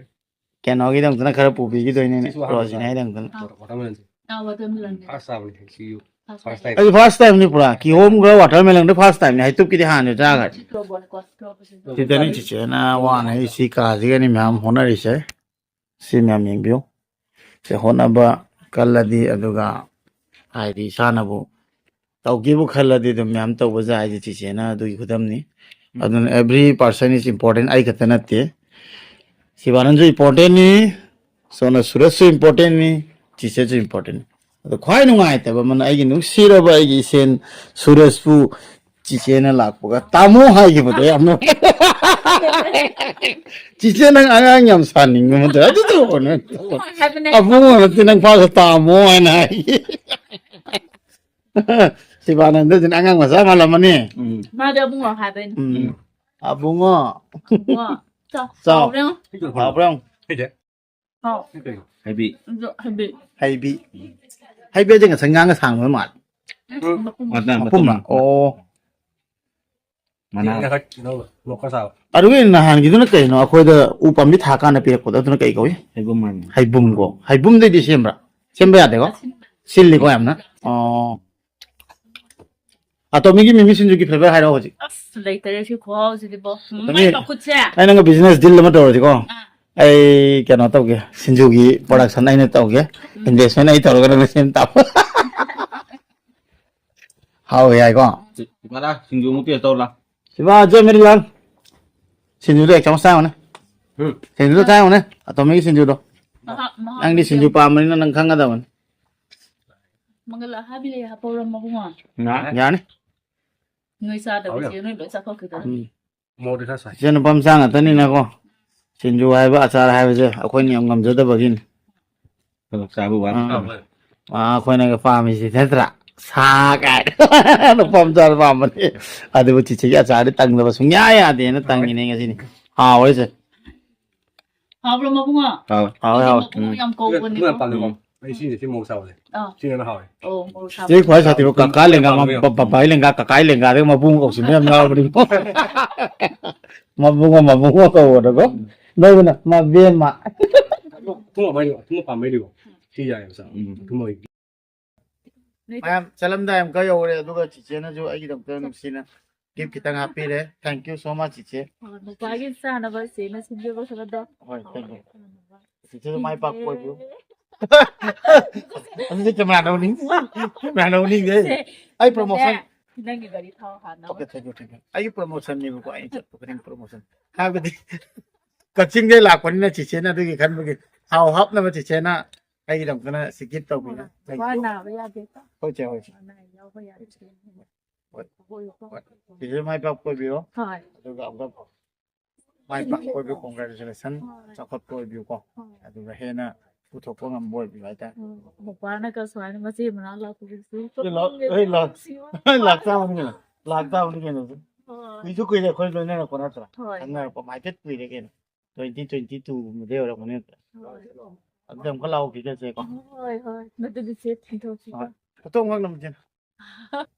ꯀꯩꯅꯣꯒꯤꯗꯃꯛꯇꯅ ꯈꯔ ꯄꯨꯕꯤꯈꯤꯗꯣꯏꯅꯤꯅꯦ, ꯁꯤꯁꯨ ꯑꯍꯥꯟꯕ ꯔꯣꯖꯤꯅꯥꯒꯤꯗꯃꯛꯇꯅ꯫ ꯆꯥꯕ꯫ ꯑꯥ, watermelon ꯁꯦ꯫ First ꯆꯥꯕꯅꯤ, ꯁꯤ you first time꯫ ꯑꯩꯁꯨ first time ꯅꯤ ꯄꯨꯔꯥ꯫ ꯀꯤꯍꯣꯝꯒ watermelon ꯗꯤ first time ꯅꯤ꯫ ꯍꯩꯇꯨꯞꯀꯤꯗꯤ ꯍꯥꯟꯅꯁꯨ ꯆꯥꯈ꯭ꯔꯦ꯫ ꯁꯤ ꯇꯧꯕꯅꯦꯀꯣ, ꯁꯤ ꯇꯧꯕꯁꯦ꯫ ꯁꯤꯗꯅꯤ ꯆꯤꯆꯦꯅ ꯋꯥꯅ ꯑꯩ ꯁꯤ ꯀꯥꯁꯤꯒꯅꯤ ꯃꯌꯥꯝ ꯍꯣꯠꯅꯔꯤꯁꯦ꯫ ꯁꯤ ꯃꯌꯥꯝ ꯌꯦꯡꯕꯤꯌꯨ꯫ ꯁꯦ ꯍꯣꯠꯅꯕ ꯀꯜꯂꯗꯤ, ꯑꯗꯨꯒ ꯍꯥꯏꯗꯤ ꯏꯁꯥꯅꯕꯨ ꯇꯧꯒꯦꯕꯨ ꯈꯜꯂꯗꯤ ꯑꯗꯨꯝ ꯃꯌꯥꯝ ꯇꯧꯕ ꯌꯥꯏ ꯍꯥꯏꯁꯦ ꯆꯤꯆꯦꯅ ꯑꯗꯨꯒꯤ ꯈꯨꯗꯝꯅꯤ꯫ ꯎꯝ꯫ ꯑꯗꯨꯅ every person is important, ꯑꯩ ꯈꯛꯇ ꯅꯠꯇꯦ꯫ ꯁꯤꯕꯥꯅꯟꯁꯨ important ꯅꯤ, ꯁꯣꯝꯅ ꯁꯨꯔꯖꯁꯨ important ꯅꯤ, ꯆꯤꯆꯦꯁꯨ important ꯅꯤ꯫ ꯑꯗꯣ ꯈ꯭ꯋꯥꯏ ꯅꯨꯡꯉꯥꯏꯇꯕ ꯑꯃꯅ ꯑꯩꯒꯤ ꯅꯨꯡꯁꯤꯔꯕ ꯑꯩꯒꯤ ꯏꯆꯦꯟ ꯁꯨꯔꯖꯄꯨ ꯆꯤꯆꯦꯅ ꯂꯥꯛꯄꯒ "ꯇꯥꯃꯣ" ꯍꯥꯏꯈꯤꯕꯗꯣ ꯌꯥꯝ ꯅꯨꯡꯉꯥꯏ꯫ "ꯆꯤꯆꯦ, ꯅꯪ ꯑꯉꯥꯡ ꯌꯥꯝ ꯁꯥꯅꯤꯡꯕ ꯑꯃ ꯇꯧꯋꯦ꯫ ꯑꯗꯨ ꯇꯧꯕꯅꯦ꯫ ꯍꯥꯏꯕꯅꯦ꯫ ꯑꯕꯨꯡꯉꯣ ꯅꯠꯇꯦ, ꯅꯪ ꯐꯥꯁ ꯇꯥꯃꯣ ꯍꯥꯏꯅ ꯍꯥꯏ꯫ ꯁꯤꯕꯥꯅꯟꯗꯁꯤꯅ ꯑꯉꯥꯡ ꯃꯆꯥ ꯃꯥꯜꯂꯝꯃꯅꯤ꯫ ꯎꯝ꯫ ꯃꯥꯗꯤ ꯑꯕꯨꯡꯉꯣ ꯍꯥꯏꯕꯩꯅꯦ꯫ ꯎꯝ꯫ "ꯑꯕꯨꯡꯉꯣ, ꯑꯕꯨꯡꯉꯣ꯫ ꯆꯥꯎ꯫ ꯆꯥꯎ꯫ ꯍꯥꯎꯕ꯭ꯔꯥ ꯌꯦꯡꯉꯣ꯫ ꯍꯥꯎꯕ꯭ꯔꯥ ꯌꯦꯡꯉꯣ?" ꯍꯥꯎ꯫ ꯍꯥꯏꯕꯤ꯫ ꯑꯗꯣ ꯍꯥꯏꯕꯤ꯫ ꯍꯩꯕꯤ꯫ ꯍꯩꯕꯤ ꯍꯥꯏꯁꯦ ꯉꯁꯥꯏ ꯉꯥꯡꯒ ꯁꯥꯡꯕ ꯃꯥꯜꯂꯦ꯫ ꯎꯝ, ꯃꯄꯨꯝ꯫ ꯃꯇꯝ ꯃꯄꯨꯝ꯫ ꯃꯇꯝ꯫ ꯑꯣ꯫ ꯃꯅꯥ꯫ ꯈꯔ ꯀꯩꯅꯣ ꯃꯣꯔꯣꯛ ꯈꯔ ꯁꯥꯕ꯫ ꯑꯗꯨꯒꯤ ꯅꯍꯥꯟꯒꯤꯗꯨꯅ ꯀꯩꯅꯣ? ꯑꯩꯈꯣꯏꯗ ꯎ ꯄꯥꯝꯕꯤ ꯊꯥꯀꯥꯟꯗ ꯄꯤꯔꯛꯄꯗꯣ, ꯑꯗꯨꯅ ꯀꯩ ꯀꯧꯏ? ꯍꯩꯕꯨꯝ ꯍꯥꯏꯕꯅꯤ꯫ ꯍꯩꯕꯨꯝꯀꯣ꯫ ꯍꯩꯕꯨꯝꯗꯩꯗꯤ ꯁꯦꯝꯕ꯭ꯔꯥ? ꯁꯦꯝꯕ ꯌꯥꯗꯦꯀꯣ? ꯁꯤꯜꯂꯤꯀꯣ ꯌꯥꯝꯅ? ꯑꯣ꯫ ꯑꯇꯣꯝꯕꯤꯒꯤ ꯃꯤꯃꯤ ꯁꯤꯡꯖꯨꯒꯤ ꯐ꯭ꯂꯦꯚꯔ ꯍꯥꯏꯔꯛꯑꯣ ꯍꯧꯖꯤꯛ꯫ ꯑꯁ, ꯂꯩꯇꯔꯦ ꯁꯤ ꯈꯨꯍꯥꯎꯁꯤꯗꯤꯕꯣ꯫ ꯎꯝ, ꯑꯗꯨꯅꯦ꯫ ꯃꯥꯏ ꯃꯈꯨꯠꯁꯦ꯫ ꯑꯩ ꯅꯪꯒ ꯕꯤꯖꯤꯅꯦꯁ ꯗꯤꯜ ꯑꯃ ꯇꯧꯔꯁꯤꯀꯣ꯫ ꯑꯩ ꯀꯩꯅꯣ ꯇꯧꯒꯦ, ꯁꯤꯡꯖꯨꯒꯤ ꯄ꯭ꯔꯣꯗꯛꯁꯟ ꯑꯩꯅ ꯇꯧꯒꯦ, ꯏꯟꯚꯦꯁꯃꯦꯟ ꯑꯩ ꯇꯧꯔꯒ ꯅꯪꯅ ꯁꯦꯝ ꯇꯥꯕ꯫ ꯍꯥꯎꯋꯦ ꯍꯥꯏꯀꯣ? ꯏꯃꯥꯅ ꯁꯤꯡꯖꯨ ꯑꯃꯨꯛ ꯇꯦꯁ ꯇꯧꯔ ꯂꯥ꯫ ꯁꯤꯕꯥ, ꯖꯣꯏ ꯃꯦꯔꯤꯂꯥꯜ, ꯁꯤꯡꯖꯨꯗꯣ ꯑꯦꯛ ꯆꯥꯃꯁ ꯆꯥꯉꯨꯅꯦ꯫ ꯎꯝ꯫ ꯁꯤꯡꯖꯨꯗꯣ ꯆꯥꯉꯨꯅꯦ, ꯑꯇꯣꯝꯕꯤꯒꯤ ꯁꯤꯡꯖꯨꯗꯣ꯫ ꯃꯍꯥꯛ, ꯃꯍꯥꯛ ꯅꯪꯗꯤ ꯁꯤꯡꯖꯨ ꯄꯥꯝꯕꯅꯤꯅ ꯅꯪ ꯈꯪꯒꯗꯕꯅꯤ꯫ ꯃꯪꯒꯜ ꯑꯍꯥꯕꯤ ꯂꯩ ꯍꯥꯞꯄꯧꯔ ꯃꯕꯨꯡꯉꯣ? ꯌꯥꯅꯤ꯫ ꯅꯣꯏ ꯆꯥꯗꯕꯁꯦ ꯅꯣꯏ ꯂꯣꯏ ꯆꯥꯊꯣꯛꯈꯤꯗꯣꯏꯅꯤ꯫ ꯎꯝ꯫ ꯃꯣꯔꯣꯛꯇꯤ ꯈꯔ ꯁꯥꯏ꯫ ꯏꯆꯦ ꯅꯨꯄꯥ ꯃꯆꯥ ꯉꯥꯛꯇꯅꯤꯅꯀꯣ, ꯁꯤꯡꯖꯨ ꯍꯥꯏꯕ, ꯑꯆꯥꯔ ꯍꯥꯏꯕꯁꯦ ꯑꯩꯈꯣꯏꯅ ꯌꯥꯝ ꯉꯝꯖꯗꯕꯒꯤꯅꯤ꯫ ꯈꯔ ꯆꯥꯕ ꯋꯥꯠꯄ꯫ ꯑꯥ꯫ ꯑꯥ, ꯑꯩꯈꯣꯏꯅꯒ ꯄꯥꯝꯃꯤꯁꯤ ꯅꯠꯇ꯭ꯔꯥ? ꯁꯥ ꯀꯥꯏꯅ ꯅꯨꯄꯥ ꯃꯆꯥꯅ ꯄꯥꯝꯕꯅꯤ꯫ ꯑꯗꯨꯕꯨ ꯆꯤꯆꯦꯒꯤ ꯑꯆꯥꯔꯗꯤ ꯇꯪꯗꯕ ꯁꯨꯡꯌꯥ ꯌꯥꯗꯦꯅ ꯇꯪꯉꯤꯅꯦ ꯉꯁꯤꯅꯤ꯫ ꯍꯥꯎꯔꯤꯁꯦ꯫ ꯍꯥꯎꯕ꯭ꯔꯣ ꯃꯕꯨꯡꯉꯣ? ꯍꯥꯎꯋꯦ꯫ ꯍꯥꯎꯋꯦ, ꯍꯥꯎꯋꯦ꯫ ꯃꯕꯨꯡꯉꯣ ꯌꯥꯝ ꯊꯨꯝ ꯌꯥꯝ ꯀꯧꯕꯅꯦꯀꯣ꯫ ꯄꯥꯜꯂꯦꯀꯣ꯫ ꯑꯩ ꯁꯤꯁꯦ ꯁꯤ ꯃꯣꯔꯣꯛ ꯁꯥꯕꯁꯦ꯫ ꯑꯥ꯫ ꯁꯤꯅ ꯍꯦꯟꯅ ꯍꯥꯎꯋꯦ꯫ ꯑꯣ, ꯃꯣꯔꯣꯛ ꯁꯥꯕ꯫ ꯆꯤꯆꯦ ꯈ꯭ꯋꯥꯏ ꯁꯥꯊꯤꯕ ꯀꯀꯥ ꯂꯦꯡꯒꯥ, ꯃ-, ꯕ-, ꯕꯕꯥꯏ ꯂꯦꯡꯒꯥ, ꯀꯀꯥꯏ ꯂꯦꯡꯒꯥ, ꯑꯗꯩ ꯃꯕꯨꯡ ꯀꯧꯁꯤꯟꯕ ꯌꯥꯝ ꯌꯥꯎꯔꯕꯅꯤꯀꯣ꯫ ꯃꯕꯨꯡꯉꯣ, ꯃꯕꯨꯡꯉꯣ ꯀꯧꯕꯗꯀꯣ꯫ ꯅꯣꯏꯕꯅ ꯃꯕꯦꯝꯃ꯫ ꯊꯨꯝ ꯄꯥꯝꯕꯩꯗꯤꯀꯣ꯫ ꯊꯨꯝ ꯄꯥꯝꯕꯩꯗꯤꯀꯣ꯫ ꯁꯤ ꯌꯥꯏꯌꯦꯕ ꯁꯥ꯫ ꯎꯝ꯫ ꯊꯨꯝ ꯍꯣꯏ꯫ ꯃꯌꯥꯝ ꯆꯠꯂꯝꯗꯥꯏ ꯑꯃꯨꯛꯀ ꯌꯧꯔꯦ, ꯑꯗꯨꯒ ꯆꯤꯆꯦꯅꯁꯨ ꯑꯩꯒꯤꯗꯃꯛꯇ ꯅꯨꯡꯁꯤꯅ ꯒꯤꯐ ꯈꯤꯇꯪ ꯍꯥꯞꯄꯤꯔꯦ꯫ Thank you so much, ꯆꯤꯆꯦ꯫ ꯑꯣ, ꯅꯨꯄꯥꯒꯤ ꯆꯥꯅꯕ ꯆꯦꯅ ꯁꯤꯟꯕꯤꯕ ꯈꯔꯗꯣ꯫ ꯍꯣꯏ, thank you꯫ ꯆꯤꯆꯦꯁꯨ ꯃꯥꯏ ꯄꯥꯛꯄ ꯑꯣꯏꯕꯤꯌꯨ꯫ ꯑꯗꯨꯗꯤ ꯀꯦꯃꯦꯔꯥ ꯂꯧꯅꯤꯡ-, ꯀꯦꯃꯦꯔꯥ ꯂꯧꯅꯤꯡꯗꯦ꯫ ꯑꯩ promotion꯫ ꯅꯪꯒꯤ ꯒꯥꯔꯤ ꯊꯥꯎ ꯍꯥꯟꯅꯕ꯫ Okay, thank you, thank you꯫ ꯑꯩꯒꯤ promotion ꯅꯦꯕꯀꯣ, ꯑꯩ ꯆꯠꯄ ꯈꯨꯗꯤꯡ promotion꯫ ꯍꯥꯏꯕꯗꯤ ꯀꯛꯆꯤꯡꯗꯩ ꯂꯥꯛꯄꯅꯤꯅ ꯆꯤꯆꯦꯅ ꯑꯗꯨꯒꯤ ꯈꯟꯕꯒꯤ ꯊꯥꯎ ꯍꯥꯞꯅꯕ ꯆꯤꯆꯦꯅ ꯑꯩꯒꯤꯗꯃꯛꯇꯅ ꯁꯤ ꯒꯤꯐ ꯇꯧꯕꯤꯔꯦ꯫ Thank you꯫ ꯋꯥ ꯅꯥꯕ ꯌꯥꯗꯦ꯫ ꯍꯣꯏ, ꯆꯦ, ꯍꯣꯏ, ꯆꯦ꯫ ꯋꯥ ꯅꯥ ꯌꯥꯎꯕ ꯌꯥꯗꯦ꯫ ꯍꯣꯏ꯫ ꯑꯣꯏꯌꯨꯀꯣ꯫ ꯆꯤꯆꯦ ꯃꯥꯏ ꯄꯥꯛꯄ ꯑꯣꯏꯕꯤꯔꯣ꯫ ꯍꯣꯏ꯫ ꯑꯗꯨꯒ ꯑꯃꯨꯛꯀ ꯃꯥꯏ ꯄꯥꯛꯄ ꯑꯣꯏꯕꯤꯌꯨ, congratulation, ꯍꯣꯏ꯫ ꯆꯥꯎꯈꯠꯄ ꯑꯣꯏꯕꯤꯌꯨꯀꯣ꯫ ꯍꯣꯏ꯫ ꯑꯗꯨꯒ ꯍꯦꯟꯅ ꯄꯨꯊꯣꯛꯄ ꯉꯝꯕ ꯑꯣꯏꯕꯤꯌꯨ ꯍꯥꯏꯇꯥꯔꯦ꯫ ꯎꯝ, ꯃꯄꯥꯅꯒ ꯁꯨꯃꯥꯏꯅ ꯃꯆꯦ ꯃꯅꯥꯎ ꯂꯥꯛꯄꯗꯨꯁꯨ ꯑꯦ, ꯂꯥꯛ-, ꯑꯦ, ꯂꯥꯛ-, ꯂꯥꯛꯇꯥꯕꯅꯤ ꯀꯩꯅꯣ, ꯂꯥꯛꯇꯥꯕꯅꯤ ꯀꯩꯅꯣ꯫ ꯍꯣꯏ꯫ ꯀꯨꯏꯁꯨ ꯀꯨꯏꯔꯦ ꯑꯩꯈꯣꯏ ꯂꯣꯏꯅꯔꯛꯄ ꯅꯠꯇ꯭ꯔꯥ? ꯍꯣꯏ꯫ ꯈꯪꯅꯔꯛꯄ ꯍꯥꯏꯐꯦꯠ ꯀꯨꯏꯔꯦ ꯀꯩꯅꯣ, twenty twenty two ꯒꯨꯝꯕꯗꯩ ꯑꯣꯏꯔꯛꯄꯅꯤ ꯅꯠꯇ꯭ꯔꯥ? ꯍꯣꯏ꯫ ꯑꯗꯨꯗꯤ ꯑꯃꯨꯛꯀ ꯂꯥꯛꯑꯣ ꯈꯤꯒꯠꯁꯦꯀꯣ꯫ ꯍꯣꯏ, ꯍꯣꯏ꯫ ꯃꯗꯨꯗꯤ ꯆꯦ ꯊꯤꯟꯗꯣꯛꯁꯤꯀꯣ꯫ ꯍꯣꯏ꯫ ꯐꯣꯇꯣ ꯑꯃꯈꯛ ꯅꯝꯁꯦ꯫